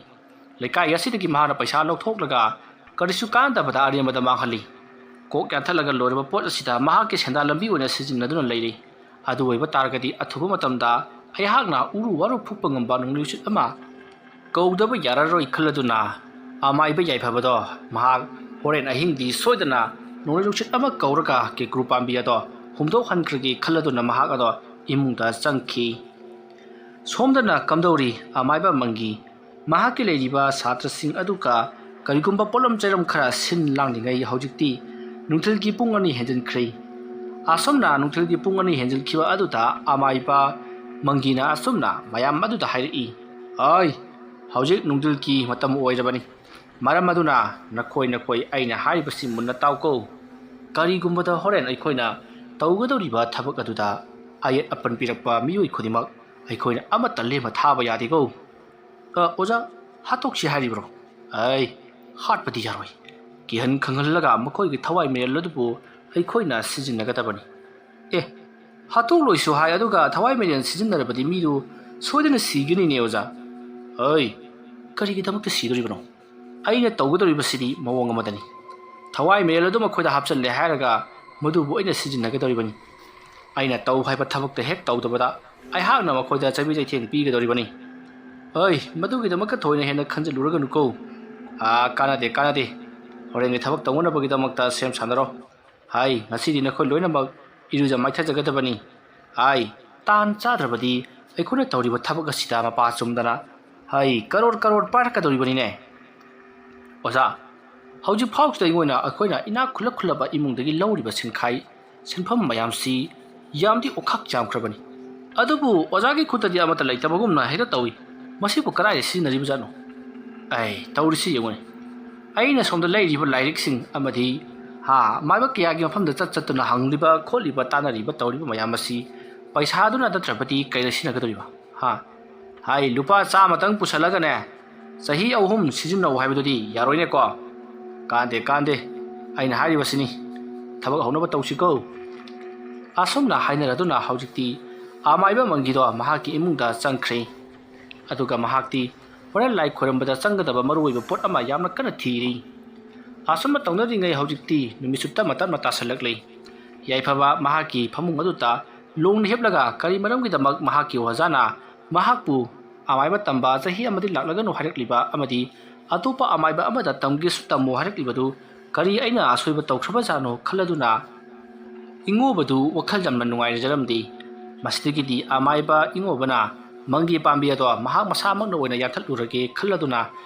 ꯂꯩꯀꯥꯏ ꯑꯁꯤꯗꯒꯤ ꯃꯍꯥꯛꯅ ꯄꯩꯁꯥ ꯂꯧꯊꯣꯛꯂꯒ ꯀꯔꯤꯁꯨ ꯀꯥꯟꯅꯗꯕꯗ ꯑꯔꯦꯝꯕꯗ ꯃꯥꯡꯍꯜꯂꯤ꯫ ꯀꯣꯛ ꯌꯥꯟꯊꯠꯂꯒ ꯂꯣꯏꯔꯕ ꯄꯣꯠ ꯑꯁꯤꯗ ꯃꯍꯥꯛꯀꯤ ꯁꯦꯟꯗꯥꯟ ꯂꯝꯕꯤ ꯑꯣꯏꯅ ꯁꯤꯖꯤꯟꯅꯗꯨꯅ ꯂꯩꯔꯤ꯫ ꯑꯗꯨ ꯑꯣꯏꯕ ꯇꯥꯔꯒꯗꯤ ꯑꯊꯨꯕ ꯃꯇꯝꯗ ꯑꯩꯍꯥꯛꯅ ꯎꯔꯨ ꯋꯥꯔꯨ ꯐꯨꯛꯄ ꯉꯝꯕ ꯅꯣꯡꯂꯩ ꯅꯨꯡꯁꯤꯠ ꯑꯃ ꯀꯧꯗꯕ ꯌꯥꯔꯔꯣꯏ ꯈꯜꯂꯗꯨꯅ ꯑꯃꯥꯏꯕ ꯌꯥꯏꯐꯕꯗꯣ ꯃꯍꯥꯛ ꯍꯣꯔꯦꯟ ꯑꯍꯤꯡꯗꯤ ꯁꯣꯏꯗꯅ ꯅꯣꯡꯂꯩ ꯅꯨꯡꯁꯤꯠ ꯑꯃ ꯀꯧꯔꯒ ꯀꯦꯀ꯭ꯔꯨ ꯄꯥꯝꯕꯤ ꯑꯗꯣ ꯍꯨꯝꯗꯣꯛꯍꯟꯈ꯭ꯔꯒꯦ ꯈꯜꯂꯗꯨꯅ ꯃꯍꯥꯛ ꯑꯗꯣ ꯏꯃꯨꯡꯗ ꯆꯪꯈꯤ꯫ ꯁꯣꯝꯗꯅ ꯀꯝꯗꯧꯔꯤ ꯑꯃꯥꯏꯕ ꯃꯪꯒꯤ? ꯃꯍꯥꯛꯀꯤ ꯂꯩꯔꯤꯕ ꯁꯥꯇ꯭ꯔꯁꯤꯡ ꯑꯗꯨꯒ ꯀꯔꯤꯒꯨꯝꯕ ꯄꯣꯠꯂꯝ ꯆꯩꯔꯝ ꯈꯔ ꯁꯤꯟ ꯂꯥꯡꯂꯤꯉꯩ ꯍꯧꯖꯤꯛꯇꯤ ꯅꯨꯡꯊꯤꯜꯒꯤ ꯄꯨꯡ ꯑꯅꯤ ꯍꯦꯟꯖꯤꯟꯈ꯭ꯔꯦ꯫ ꯑꯁꯨꯝꯅ ꯅꯨꯡꯊꯤꯜꯒꯤ ꯄꯨꯡ ꯑꯅꯤ ꯍꯦꯟꯖꯤꯟꯈꯤꯕ ꯑꯗꯨꯗ ꯑꯃꯥꯏꯕ ꯃꯪꯒꯤꯅ ꯑꯁꯨꯝꯅ ꯃꯌꯥꯝ ꯑꯗꯨꯗ ꯍꯥꯏꯔꯛꯏ, "ꯑꯩ ꯍꯧꯖꯤꯛ ꯅꯨꯡꯊꯤꯜꯒꯤ ꯃꯇꯝ ꯑꯣꯏꯔꯕꯅꯤ꯫ ꯃꯔꯝ ꯑꯗꯨꯅ ꯅꯈꯣꯏ ꯅꯈꯣꯏ ꯑꯩꯅ ꯍꯥꯏꯔꯤꯕꯁꯤ ꯃꯨꯟꯅ ꯇꯥꯎꯀꯣ꯫ ꯀꯔꯤꯒꯨꯝꯕꯗ ꯍꯣꯔꯦꯟ ꯑꯩꯈꯣꯏꯅ ꯇꯧꯒꯗꯧꯔꯤꯕ ꯊꯕꯛ ꯑꯗꯨꯗ ꯑꯌꯦꯠ ꯑꯄꯟ ꯄꯤꯔꯛꯄ ꯃꯤꯑꯣꯏ ꯈꯨꯗꯤꯡꯃꯛ ꯑꯩꯈꯣꯏꯅ ꯑꯃꯠꯇ ꯂꯦꯝꯅ ꯊꯥꯕ ꯌꯥꯗꯦꯀꯣ꯫" "ꯑ, ꯑꯣꯖꯥ, ꯍꯥꯠꯇꯣꯛꯁꯤ ꯍꯥꯏꯔꯤꯕ꯭ꯔꯣ?" "ꯑꯩ, ꯍꯥꯠꯄꯗꯤ ꯌꯥꯔꯣꯏ꯫ ꯀꯤꯍꯟ ꯈꯪꯍꯜꯂꯒ ꯃꯈꯣꯏꯒꯤ ꯊꯋꯥꯏ ꯃꯔꯦꯜ ꯑꯗꯨꯕꯨ ꯑꯩꯈꯣꯏꯅ ꯁꯤꯖꯤꯟꯅꯒꯗꯕꯅꯤ꯫" "ꯑꯦ, ꯍꯥꯠꯇꯣꯛꯂꯣꯏꯁꯨ ꯍꯥꯏ, ꯑꯗꯨꯒ ꯊꯋꯥꯏ ꯃꯔꯦꯜ ꯁꯤꯖꯤꯟꯅꯔꯕꯗꯤ ꯃꯤꯗꯨ ꯁꯣꯏꯗꯅ ꯁꯤꯒꯅꯤꯅꯦ ꯑꯣꯖꯥ꯫" "ꯑꯩ, ꯀꯔꯤꯒꯤꯗꯃꯛꯇ ꯁꯤꯗꯣꯔꯤꯕꯅꯣ? ꯑꯩꯅ ꯇꯧꯒꯗꯧꯔꯤꯕꯁꯤꯗꯤ ꯃꯑꯣꯡ ꯑꯃꯗꯅꯤ꯫ ꯊꯋꯥꯏ ꯃꯔꯦꯜ ꯑꯗꯨ ꯃꯈꯣꯏꯗ ꯍꯥꯞꯆꯤꯜꯂꯦ ꯍꯥꯏꯔꯒ ꯃꯗꯨꯕꯨ ꯑꯩꯅ ꯁꯤꯖꯤꯟꯅꯒꯗꯧꯔꯤꯕꯅꯤ꯫ ꯑꯩꯅ ꯇꯧ ꯍꯥꯏꯕ ꯊꯕꯛꯇ ꯍꯦꯛ ꯇꯧꯗꯕꯗ ꯑꯩꯍꯥꯛꯅ ꯃꯈꯣꯏꯗ ꯆꯩꯕꯤ ꯆꯩꯊꯦꯡ ꯄꯤꯒꯗꯧꯔꯤꯕꯅꯤ꯫ ꯍꯣꯏ, ꯃꯗꯨꯒꯤꯗꯃꯛꯇ ꯊꯣꯏꯅ ꯍꯦꯟꯅ ꯈꯟꯖꯤꯜꯂꯨꯔꯒꯅꯨꯀꯣ꯫ ꯑꯥ, ꯀꯥꯟꯅꯗꯦ, ꯀꯥꯟꯅꯗꯦ꯫ ꯍꯣꯔꯦꯟꯒꯤ ꯊꯕꯛ ꯇꯧꯅꯅꯕꯒꯤꯗꯃꯛꯇ ꯁꯦꯝ ꯁꯥꯟꯅꯔꯣ꯫ ꯍꯥꯏ, ꯉꯁꯤꯗꯤ ꯅꯈꯣꯏ ꯂꯣꯏꯅꯃꯛ ꯏꯔꯨꯖ ꯃꯥꯏꯊꯖꯒꯗꯕꯅꯤ꯫ ꯍꯥꯏ, ꯇꯥꯟ ꯆꯥꯗ꯭ꯔꯕꯗꯤ ꯑꯩꯈꯣꯏꯅ ꯇꯧꯔꯤꯕ ꯊꯕꯛ ꯑꯁꯤꯗ ꯃꯄꯥ ꯆꯨꯝꯗꯅ, ꯍꯥꯏ, ꯀꯔꯣꯔ ꯀꯔꯣꯔ ꯄꯥꯏꯔꯛꯀꯗꯧꯔꯤꯕꯅꯤꯅꯦ꯫ ꯑꯣꯖꯥ, ꯍꯧꯖꯤꯛ ꯐꯥꯎꯁꯤꯗ ꯑꯩꯉꯣꯟꯗ ꯑꯩꯈꯣꯏꯅ ꯏꯅꯥꯛ ꯈꯨꯜꯂ ꯈꯨꯜꯂꯕ ꯏꯃꯨꯡꯗꯒꯤ ꯂꯧꯔꯤꯕ ꯁꯤꯟꯈꯥꯏ ꯁꯦꯟꯐꯝ ꯃꯌꯥꯝꯁꯤ ꯌꯥꯝꯗꯤ ꯑꯣꯈꯥꯛ ꯆꯥꯝꯈ꯭ꯔꯕꯅꯤ꯫ ꯑꯗꯨꯕꯨ ꯑꯣꯖꯥꯒꯤ ꯈꯨꯠꯇꯗꯤ ꯑꯃꯠꯇ ꯂꯩꯇꯕꯒꯨꯝꯅ ꯍꯦꯛꯇ ꯇꯧꯏ꯫ ꯃꯁꯤꯕꯨ ꯀꯗꯥꯏꯗ ꯁꯤꯖꯤꯟꯅꯔꯤꯕꯖꯥꯠꯅꯣ? ꯑꯩ ꯇꯧꯔꯤꯁꯤ ꯌꯦꯡꯉꯨꯅꯦ꯫ ꯑꯩꯅ ꯁꯣꯝꯗ ꯂꯩꯔꯤꯕ ꯂꯥꯏꯔꯤꯛꯁꯤꯡ ꯑꯃꯗꯤ, ꯍꯥ, ꯃꯥꯏꯕ ꯀꯌꯥꯒꯤ ꯃꯐꯝꯗ ꯆꯠ ꯆꯠꯇꯨꯅ ꯍꯪꯂꯤꯕ ꯈꯣꯠꯂꯤꯕ ꯇꯥꯟꯅꯔꯤꯕ ꯇꯧꯔꯤꯕ ꯃꯌꯥꯝ ꯑꯁꯤ ꯄꯩꯁꯥꯗꯨꯅ ꯅꯠꯇ꯭ꯔꯕꯗꯤ ꯀꯩꯗ ꯁꯤꯖꯤꯟꯅꯒꯗꯧꯔꯤꯕ? ꯍꯥ? ꯍꯥꯏ, ꯂꯨꯄꯥ ꯆꯥꯝꯃꯇꯪ ꯄꯨꯁꯜꯂꯒꯅꯦ, ꯆꯍꯤ ꯑꯍꯨꯝ ꯁꯤꯖꯤꯟꯅꯧ ꯍꯥꯏꯕꯗꯨꯗꯤ ꯌꯥꯔꯣꯏꯅꯦꯀꯣ? ꯀꯥꯟꯗꯦ, ꯀꯥꯟꯗꯦ꯫ ꯑꯩꯅ ꯍꯥꯏꯔꯤꯕꯁꯤꯅꯤ, ꯊꯕꯛ ꯍꯧꯅꯕ ꯇꯧꯁꯤꯀꯣ꯫ ꯑꯁꯨꯝꯅ ꯍꯥꯏꯅꯔꯗꯨꯅ ꯍꯧꯖꯤꯛꯇꯤ ꯑꯃꯥꯏꯕ ꯃꯪꯒꯤꯗꯣ ꯃꯍꯥꯛꯀꯤ ꯏꯃꯨꯡꯗ ꯆꯪꯈ꯭ꯔꯦ꯫ ꯑꯗꯨꯒ ꯃꯍꯥꯛꯇꯤ ꯍꯣꯔꯦꯟ ꯂꯥꯏ ꯈꯣꯏꯔꯝꯕꯗ ꯆꯪꯒꯗꯕ ꯃꯔꯨꯑꯣꯏꯕ ꯄꯣꯠ ꯑꯃ ꯌꯥꯝꯅ ꯀꯟꯅ ꯊꯤꯔꯤ꯫ ꯑꯁꯨꯝꯅ ꯇꯧꯅꯔꯤꯉꯩ ꯍꯧꯖꯤꯛꯇꯤ ꯅꯨꯃꯤꯠꯁꯨ ꯇꯞꯅ ꯇꯞꯅ ꯇꯥꯁꯜꯂꯛꯂꯤ꯫ ꯌꯥꯏꯐꯕ ꯃꯍꯥꯛꯀꯤ ꯐꯃꯨꯡ ꯑꯗꯨꯗ ꯂꯣꯡꯅ ꯍꯤꯞꯂꯒ ꯀꯔꯤ ꯃꯔꯝꯒꯤꯗꯃꯛ ꯃꯍꯥꯛꯀꯤ ꯑꯣꯖꯥꯅ ꯃꯍꯥꯛꯄꯨ ꯑꯃꯥꯏꯕ ꯇꯝꯕ ꯆꯍꯤ ꯑꯃꯗꯤ ꯂꯥꯛꯂꯒꯅꯨ ꯍꯥꯏꯔꯛꯂꯤꯕ ꯑꯃꯗꯤ ꯑꯇꯣꯞꯄ ꯑꯃꯥꯏꯕ ꯑꯃꯗ ꯇꯝꯒꯦꯁꯨ ꯇꯝꯃꯨ ꯍꯥꯏꯔꯛꯂꯤꯕꯗꯨ ꯀꯔꯤ ꯑꯩꯅ ꯑꯁꯣꯏꯕ ꯇꯧꯈ꯭ꯔꯕꯖꯥꯠꯅꯣ ꯈꯜꯂꯗꯨꯅ ꯏꯉꯣꯕꯗꯨ ꯋꯥꯈꯜ ꯌꯥꯝꯅ ꯅꯨꯡꯉꯥꯏꯔꯖꯔꯝꯗꯦ꯫ ꯃꯁꯤꯗꯒꯤꯗꯤ ꯑꯃꯥꯏꯕ ꯏꯉꯣꯕꯅ ꯃꯪꯒꯤ ꯄꯥꯝꯕꯤ ꯑꯗꯣ ꯃꯍꯥꯛ ꯃꯁꯥꯃꯛꯅ ꯑꯣꯏꯅ ꯌꯥꯟꯊꯠꯂꯨꯔꯒꯦ ꯈꯜꯂꯗꯨꯅ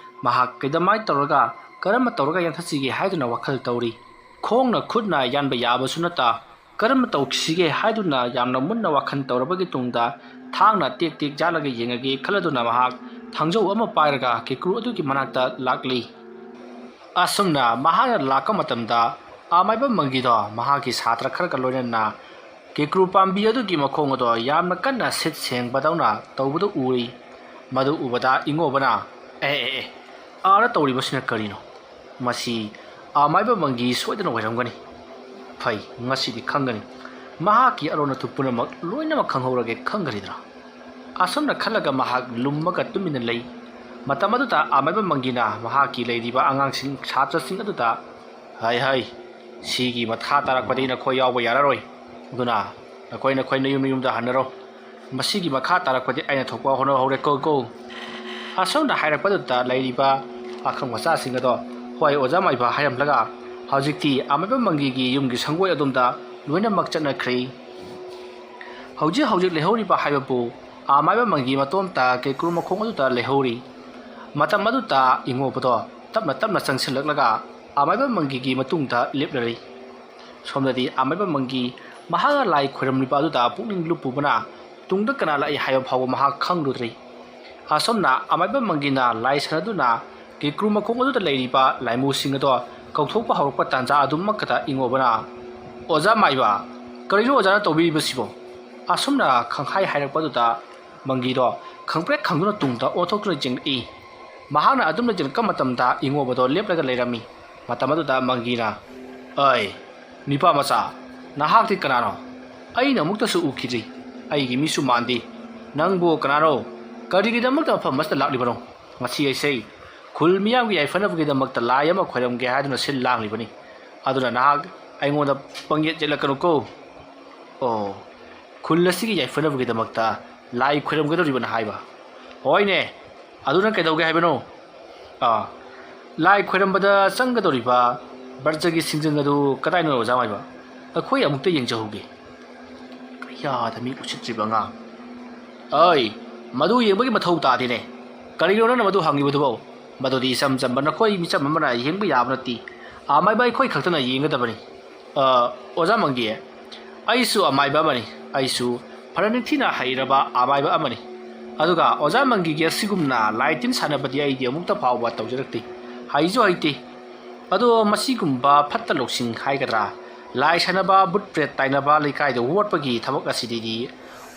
ꯃꯍꯥꯛ ꯀꯩꯗꯧꯃꯥꯏ ꯇꯧꯔꯒ ꯀꯔꯝꯅ ꯇꯧꯔꯒ ꯌꯥꯟꯊꯠꯁꯤꯒꯦ ꯍꯥꯏꯗꯨꯅ ꯋꯥꯈꯜ ꯇꯧꯔꯤ꯫ ꯈꯣꯡꯅ ꯈꯨꯠꯅ ꯌꯥꯟꯕ ꯌꯥꯕꯁꯨ ꯅꯠꯇ ꯀꯔꯝꯅ ꯇꯧꯁꯤꯒꯦ ꯍꯥꯏꯗꯨꯅ ꯌꯥꯝꯅ ꯃꯨꯟꯅ ꯋꯥꯈꯜ ꯇꯧꯔꯕꯒꯤ ꯇꯨꯡꯗ ꯊꯥꯡꯅ ꯇꯦꯛ ꯇꯦꯛ ꯌꯥꯜꯂꯒ ꯌꯦꯡꯉꯒꯦ ꯈꯜꯂꯗꯨꯅ ꯃꯍꯥꯛ ꯊꯥꯡꯖꯧ ꯑꯃ ꯄꯥꯏꯔꯒ ꯀꯦꯀ꯭ꯔꯨ ꯑꯗꯨꯒꯤ ꯃꯅꯥꯛꯇ ꯂꯥꯛꯂꯤ꯫ ꯑꯁꯨꯝꯅ ꯃꯍꯥꯛꯅ ꯂꯥꯛꯄ ꯃꯇꯝꯗ ꯑꯃꯥꯏꯕ ꯃꯪꯒꯤꯗꯣ ꯃꯍꯥꯛꯀꯤ ꯁꯥꯇ꯭ꯔ ꯈꯔꯒ ꯂꯣꯏꯅꯅ ꯀꯦꯀ꯭ꯔꯨ ꯄꯥꯝꯕꯤ ꯑꯗꯨꯒꯤ ꯃꯈꯣꯡ ꯑꯗꯣ ꯌꯥꯝꯅ ꯀꯟꯅ ꯁꯤꯠ ꯁꯦꯡꯕꯗꯧꯅ ꯇꯧꯕꯗꯨ ꯎꯔꯤ꯫ ꯃꯗꯨ ꯎꯕꯗ ꯏꯉꯣꯕꯅ, "ꯑꯦ, ꯑꯦ, ꯑꯦ, ꯑꯥꯗ ꯇꯧꯔꯤꯕꯁꯤꯅ ꯀꯔꯤꯅꯣ? ꯃꯁꯤ ꯑꯃꯥꯏꯕ ꯃꯪꯒꯤ ꯁꯣꯏꯗꯅ ꯑꯣꯏꯔꯝꯒꯅꯤ꯫ ꯐꯩ, ꯉꯁꯤꯗꯤ ꯈꯪꯒꯅꯤ꯫ ꯃꯍꯥꯛꯀꯤ ꯑꯔꯣꯟ ꯑꯊꯨꯞ ꯄꯨꯝꯅꯃꯛ ꯂꯣꯏꯅꯃꯛ ꯈꯪꯍꯧꯔꯒꯦ ꯈꯪꯒꯅꯤꯗꯅ꯫" ꯑꯁꯨꯝꯅ ꯈꯜꯂꯒ ꯃꯍꯥꯛ ꯂꯨꯝꯃꯒ ꯇꯨꯃꯤꯟꯅ ꯂꯩ꯫ ꯃꯇꯝ ꯑꯗꯨꯗ ꯑꯃꯥꯏꯕ ꯃꯪꯒꯤꯅ ꯃꯍꯥꯛꯀꯤ ꯂꯩꯔꯤꯕ ꯑꯉꯥꯡꯁꯤꯡ, ꯁꯥꯇ꯭ꯔꯁꯤꯡ ꯑꯗꯨꯗ, "ꯍꯥꯏ, ꯍꯥꯏ, ꯁꯤꯒꯤ ꯃꯈꯥ ꯇꯥꯔꯛꯄꯗꯤ ꯅꯈꯣꯏ ꯌꯥꯎꯕ ꯌꯥꯔꯔꯣꯏ꯫ ꯑꯗꯨꯅ ꯅꯈꯣꯏ ꯅꯈꯣꯏ ꯅꯌꯨꯝ ꯅꯌꯨꯝꯗ ꯍꯟꯅꯔꯣ꯫ ꯃꯁꯤꯒꯤ ꯃꯈꯥ ꯇꯥꯔꯛꯄꯗꯤ ꯑꯩꯅ ꯊꯣꯛꯄ ꯍꯣꯠꯅꯍꯧꯔꯦꯀꯣ ꯀꯣ꯫ ꯑꯁꯨꯝꯅ ꯍꯥꯏꯔꯛꯄꯗꯨꯗ ꯂꯩꯔꯤꯕ ꯄꯥꯈꯪ ꯃꯆꯥꯁꯤꯡ ꯑꯗꯣ, "ꯍꯣꯏ ꯑꯣꯖꯥ ꯃꯥꯏꯕ" ꯍꯥꯏꯔꯝꯂꯒ ꯍꯧꯖꯤꯛꯇꯤ ꯑꯃꯥꯏꯕ ꯃꯪꯒꯤꯒꯤ ꯌꯨꯝꯒꯤ ꯁꯪꯒꯣꯏ ꯑꯗꯣꯝꯗ ꯂꯣꯏꯅꯃꯛ ꯆꯠꯅꯈ꯭ꯔꯦ꯫ ꯍꯧꯖꯤꯛ ꯍꯧꯖꯤꯛ ꯂꯩꯍꯧꯔꯤꯕ ꯍꯥꯏꯕꯕꯨ ꯑꯃꯥꯏꯕ ꯃꯪꯒꯤ ꯃꯇꯣꯝꯇ ꯀꯦꯀ꯭ꯔꯨ ꯃꯈꯣꯡ ꯑꯗꯨꯗ ꯂꯩꯍꯧꯔꯤ꯫ ꯃꯇꯝ ꯑꯗꯨꯗ ꯏꯉꯣꯕꯗꯣ ꯇꯞꯅ ꯇꯞꯅ ꯆꯪꯁꯤꯜꯂꯛꯂꯒ ꯑꯃꯥꯏꯕ ꯃꯪꯒꯤꯒꯤ ꯃꯇꯨꯡꯗ ꯂꯦꯞꯂꯔꯤ꯫ ꯁꯣꯝꯗꯗꯤ ꯑꯃꯥꯏꯕ ꯃꯪꯒꯤ ꯃꯍꯥꯛꯅ ꯂꯥꯏ ꯈꯣꯏꯔꯝꯂꯤꯕ ꯑꯗꯨꯗ ꯄꯨꯛꯅꯤꯡ ꯂꯨꯞꯄꯨꯕꯅ ꯇꯨꯡꯗ ꯀꯅꯥ ꯂꯥꯛꯏ ꯍꯥꯏꯕ ꯐꯥꯎꯕ ꯃꯍꯥꯛ ꯈꯪꯂꯨꯗ꯭ꯔꯤ꯫ ꯑꯁꯣꯝꯅ ꯑꯃꯥꯏꯕ ꯃꯪꯒꯤꯅ ꯂꯥꯏ ꯁꯥꯟꯅꯗꯨꯅ ꯀꯦꯀ꯭ꯔꯨ ꯃꯈꯣꯡ ꯑꯗꯨꯗ ꯂꯩꯔꯤꯕ ꯂꯥꯏꯃꯨꯁꯤꯡ ꯑꯗꯣ ꯀꯧꯊꯣꯛꯄ ꯍꯧꯔꯛꯄ ꯇꯥꯟꯖꯥ ꯑꯗꯨꯃꯛꯇꯗ ꯏꯉꯣꯕꯅ, "ꯑꯣꯖꯥ ꯃꯥꯏꯕ, ꯀꯔꯤꯅꯣ ꯑꯣꯖꯥꯅ ꯇꯧꯕꯤꯔꯤꯕꯁꯤꯕꯣ?" ꯑꯁꯨꯝꯅ ꯈꯪꯍꯥꯏ ꯍꯥꯏꯔꯛꯄ ꯑꯗꯨꯗ ꯃꯪꯒꯤꯗꯣ ꯈꯪꯄ꯭ꯔꯦꯛ ꯈꯪꯗꯨꯅ ꯇꯨꯡꯗ ꯑꯣꯟꯊꯣꯛꯇꯨꯅ ꯌꯦꯡꯂꯛꯏ꯫ ꯃꯍꯥꯛꯅ ꯑꯗꯨꯝꯅ ꯌꯦꯡꯂꯛꯄ ꯃꯇꯝꯗ ꯏꯉꯣꯕꯗꯣ ꯂꯦꯞꯂꯒ ꯂꯩꯔꯝꯃꯤ꯫ ꯃꯇꯝ ꯑꯗꯨꯗ ꯃꯪꯒꯤꯅ, "ꯑꯩ, ꯅꯤꯄꯥ ꯃꯆꯥ, ꯅꯍꯥꯛꯇꯤ ꯀꯅꯥꯅꯣ? ꯑꯩꯅ ꯑꯃꯨꯛꯇꯁꯨ ꯎꯈꯤꯗ꯭ꯔꯤ꯫ ꯑꯩꯒꯤ ꯃꯤꯁꯨ ꯃꯥꯟꯗꯦ꯫ ꯅꯪꯕꯨ ꯀꯅꯥꯅꯣ? ꯀꯔꯤꯒꯤꯗꯃꯛꯇ ꯃꯐꯝ ꯑꯁꯤꯗ ꯂꯥꯛꯂꯤꯕꯅꯣ? ꯉꯁꯤ ꯑꯩꯁꯦ ꯈꯨꯜ ꯃꯤꯌꯥꯝꯒꯤ ꯌꯥꯏꯐꯅꯕꯒꯤꯗꯃꯛꯇ ꯂꯥꯏ ꯑꯃ ꯈꯣꯏꯔꯝꯒꯦ ꯍꯥꯏꯗꯨꯅ ꯁꯤꯜ ꯂꯥꯡꯂꯤꯕꯅꯤ꯫ ꯑꯗꯨꯅ ꯅꯍꯥꯛ ꯑꯩꯉꯣꯟꯗ ꯄꯪꯌꯦꯠ ꯌꯦꯠꯂꯛꯀꯅꯨꯀꯣ꯫" "ꯑꯣ, ꯈꯨꯜ ꯑꯁꯤꯒꯤ ꯌꯥꯏꯐꯅꯕꯒꯤꯗꯃꯛꯇ ꯂꯥꯏ ꯈꯣꯏꯔꯝꯒꯗꯧꯔꯤꯕꯅ ꯍꯥꯏꯕ? ꯍꯣꯏꯅꯦ, ꯑꯗꯨꯅ ꯀꯩꯗꯧꯒꯦ ꯍꯥꯏꯕꯅꯣ?" "ꯑꯥ, ꯂꯥꯏ ꯈꯣꯏꯔꯝꯕꯗ ꯆꯪꯒꯗꯧꯔꯤꯕ ꯕ꯭ꯔꯖꯒꯤ ꯁꯤꯡꯖꯪ ꯑꯗꯨ ꯀꯗꯥꯏꯅꯣ ꯑꯣꯖꯥ ꯃꯥꯏꯕ? ꯑꯩꯈꯣꯏ ꯑꯃꯨꯛꯇ ꯌꯦꯡꯖꯍꯧꯒꯦ꯫" "ꯀꯌꯥꯗ ꯃꯤ ꯎꯁꯤꯠꯇ꯭ꯔꯤꯕ ꯑꯉꯥꯡ! ꯑꯩ, ꯃꯗꯨ ꯌꯦꯡꯕꯒꯤ ꯃꯊꯧ ꯇꯥꯗꯦꯅꯦ꯫ ꯀꯔꯤꯒꯤꯅꯣ ꯅꯪꯅ ꯃꯗꯨ ꯍꯪꯂꯤꯕꯗꯨꯕꯣ? ꯃꯗꯨꯗꯤ ꯏꯆꯝ ꯆꯝꯕ ꯅꯈꯣꯏ ꯃꯤꯆꯝ ꯑꯃꯅ ꯌꯦꯡꯕ ꯌꯥꯕ ꯅꯠꯇꯦ꯫ ꯑꯃꯥꯏꯕ ꯑꯩꯈꯣꯏ ꯈꯛꯇꯅ ꯌꯦꯡꯒꯗꯕꯅꯤ꯫" "ꯑ, ꯑꯣꯖꯥ ꯃꯪꯒꯤ, ꯑꯩꯁꯨ ꯑꯃꯥꯏꯕ ꯑꯃꯅꯤ꯫ ꯑꯩꯁꯨ ꯐꯅ ꯅꯤꯡꯊꯤꯅ ꯍꯩꯔꯕ ꯑꯃꯥꯏꯕ ꯑꯃꯅꯤ꯫ ꯑꯗꯨꯒ ꯑꯣꯖꯥ ꯃꯪꯒꯤꯒꯤ ꯑꯁꯤꯒꯨꯝꯅ ꯂꯥꯏ ꯇꯤꯟ ꯁꯥꯟꯅꯕꯗꯤ ꯑꯩꯗꯤ ꯑꯃꯨꯛꯇ ꯐꯥꯎꯕ ꯇꯧꯖꯔꯛꯇꯦ꯫ ꯍꯩꯁꯨ ꯍꯩꯇꯦ꯫ ꯑꯗꯣ ꯃꯁꯤꯒꯨꯝꯕ ꯐꯠꯇ ꯂꯧꯁꯤꯡ ꯍꯥꯏꯒꯗ꯭ꯔꯥ, ꯂꯥꯏ ꯁꯥꯟꯅꯕ, ꯕꯨꯠ ꯄ꯭ꯔꯦꯠ ꯇꯥꯏꯅꯕ, ꯂꯩꯀꯥꯏꯗ ꯑꯣꯠꯄꯒꯤ ꯊꯕꯛ ꯑꯁꯤꯗꯤ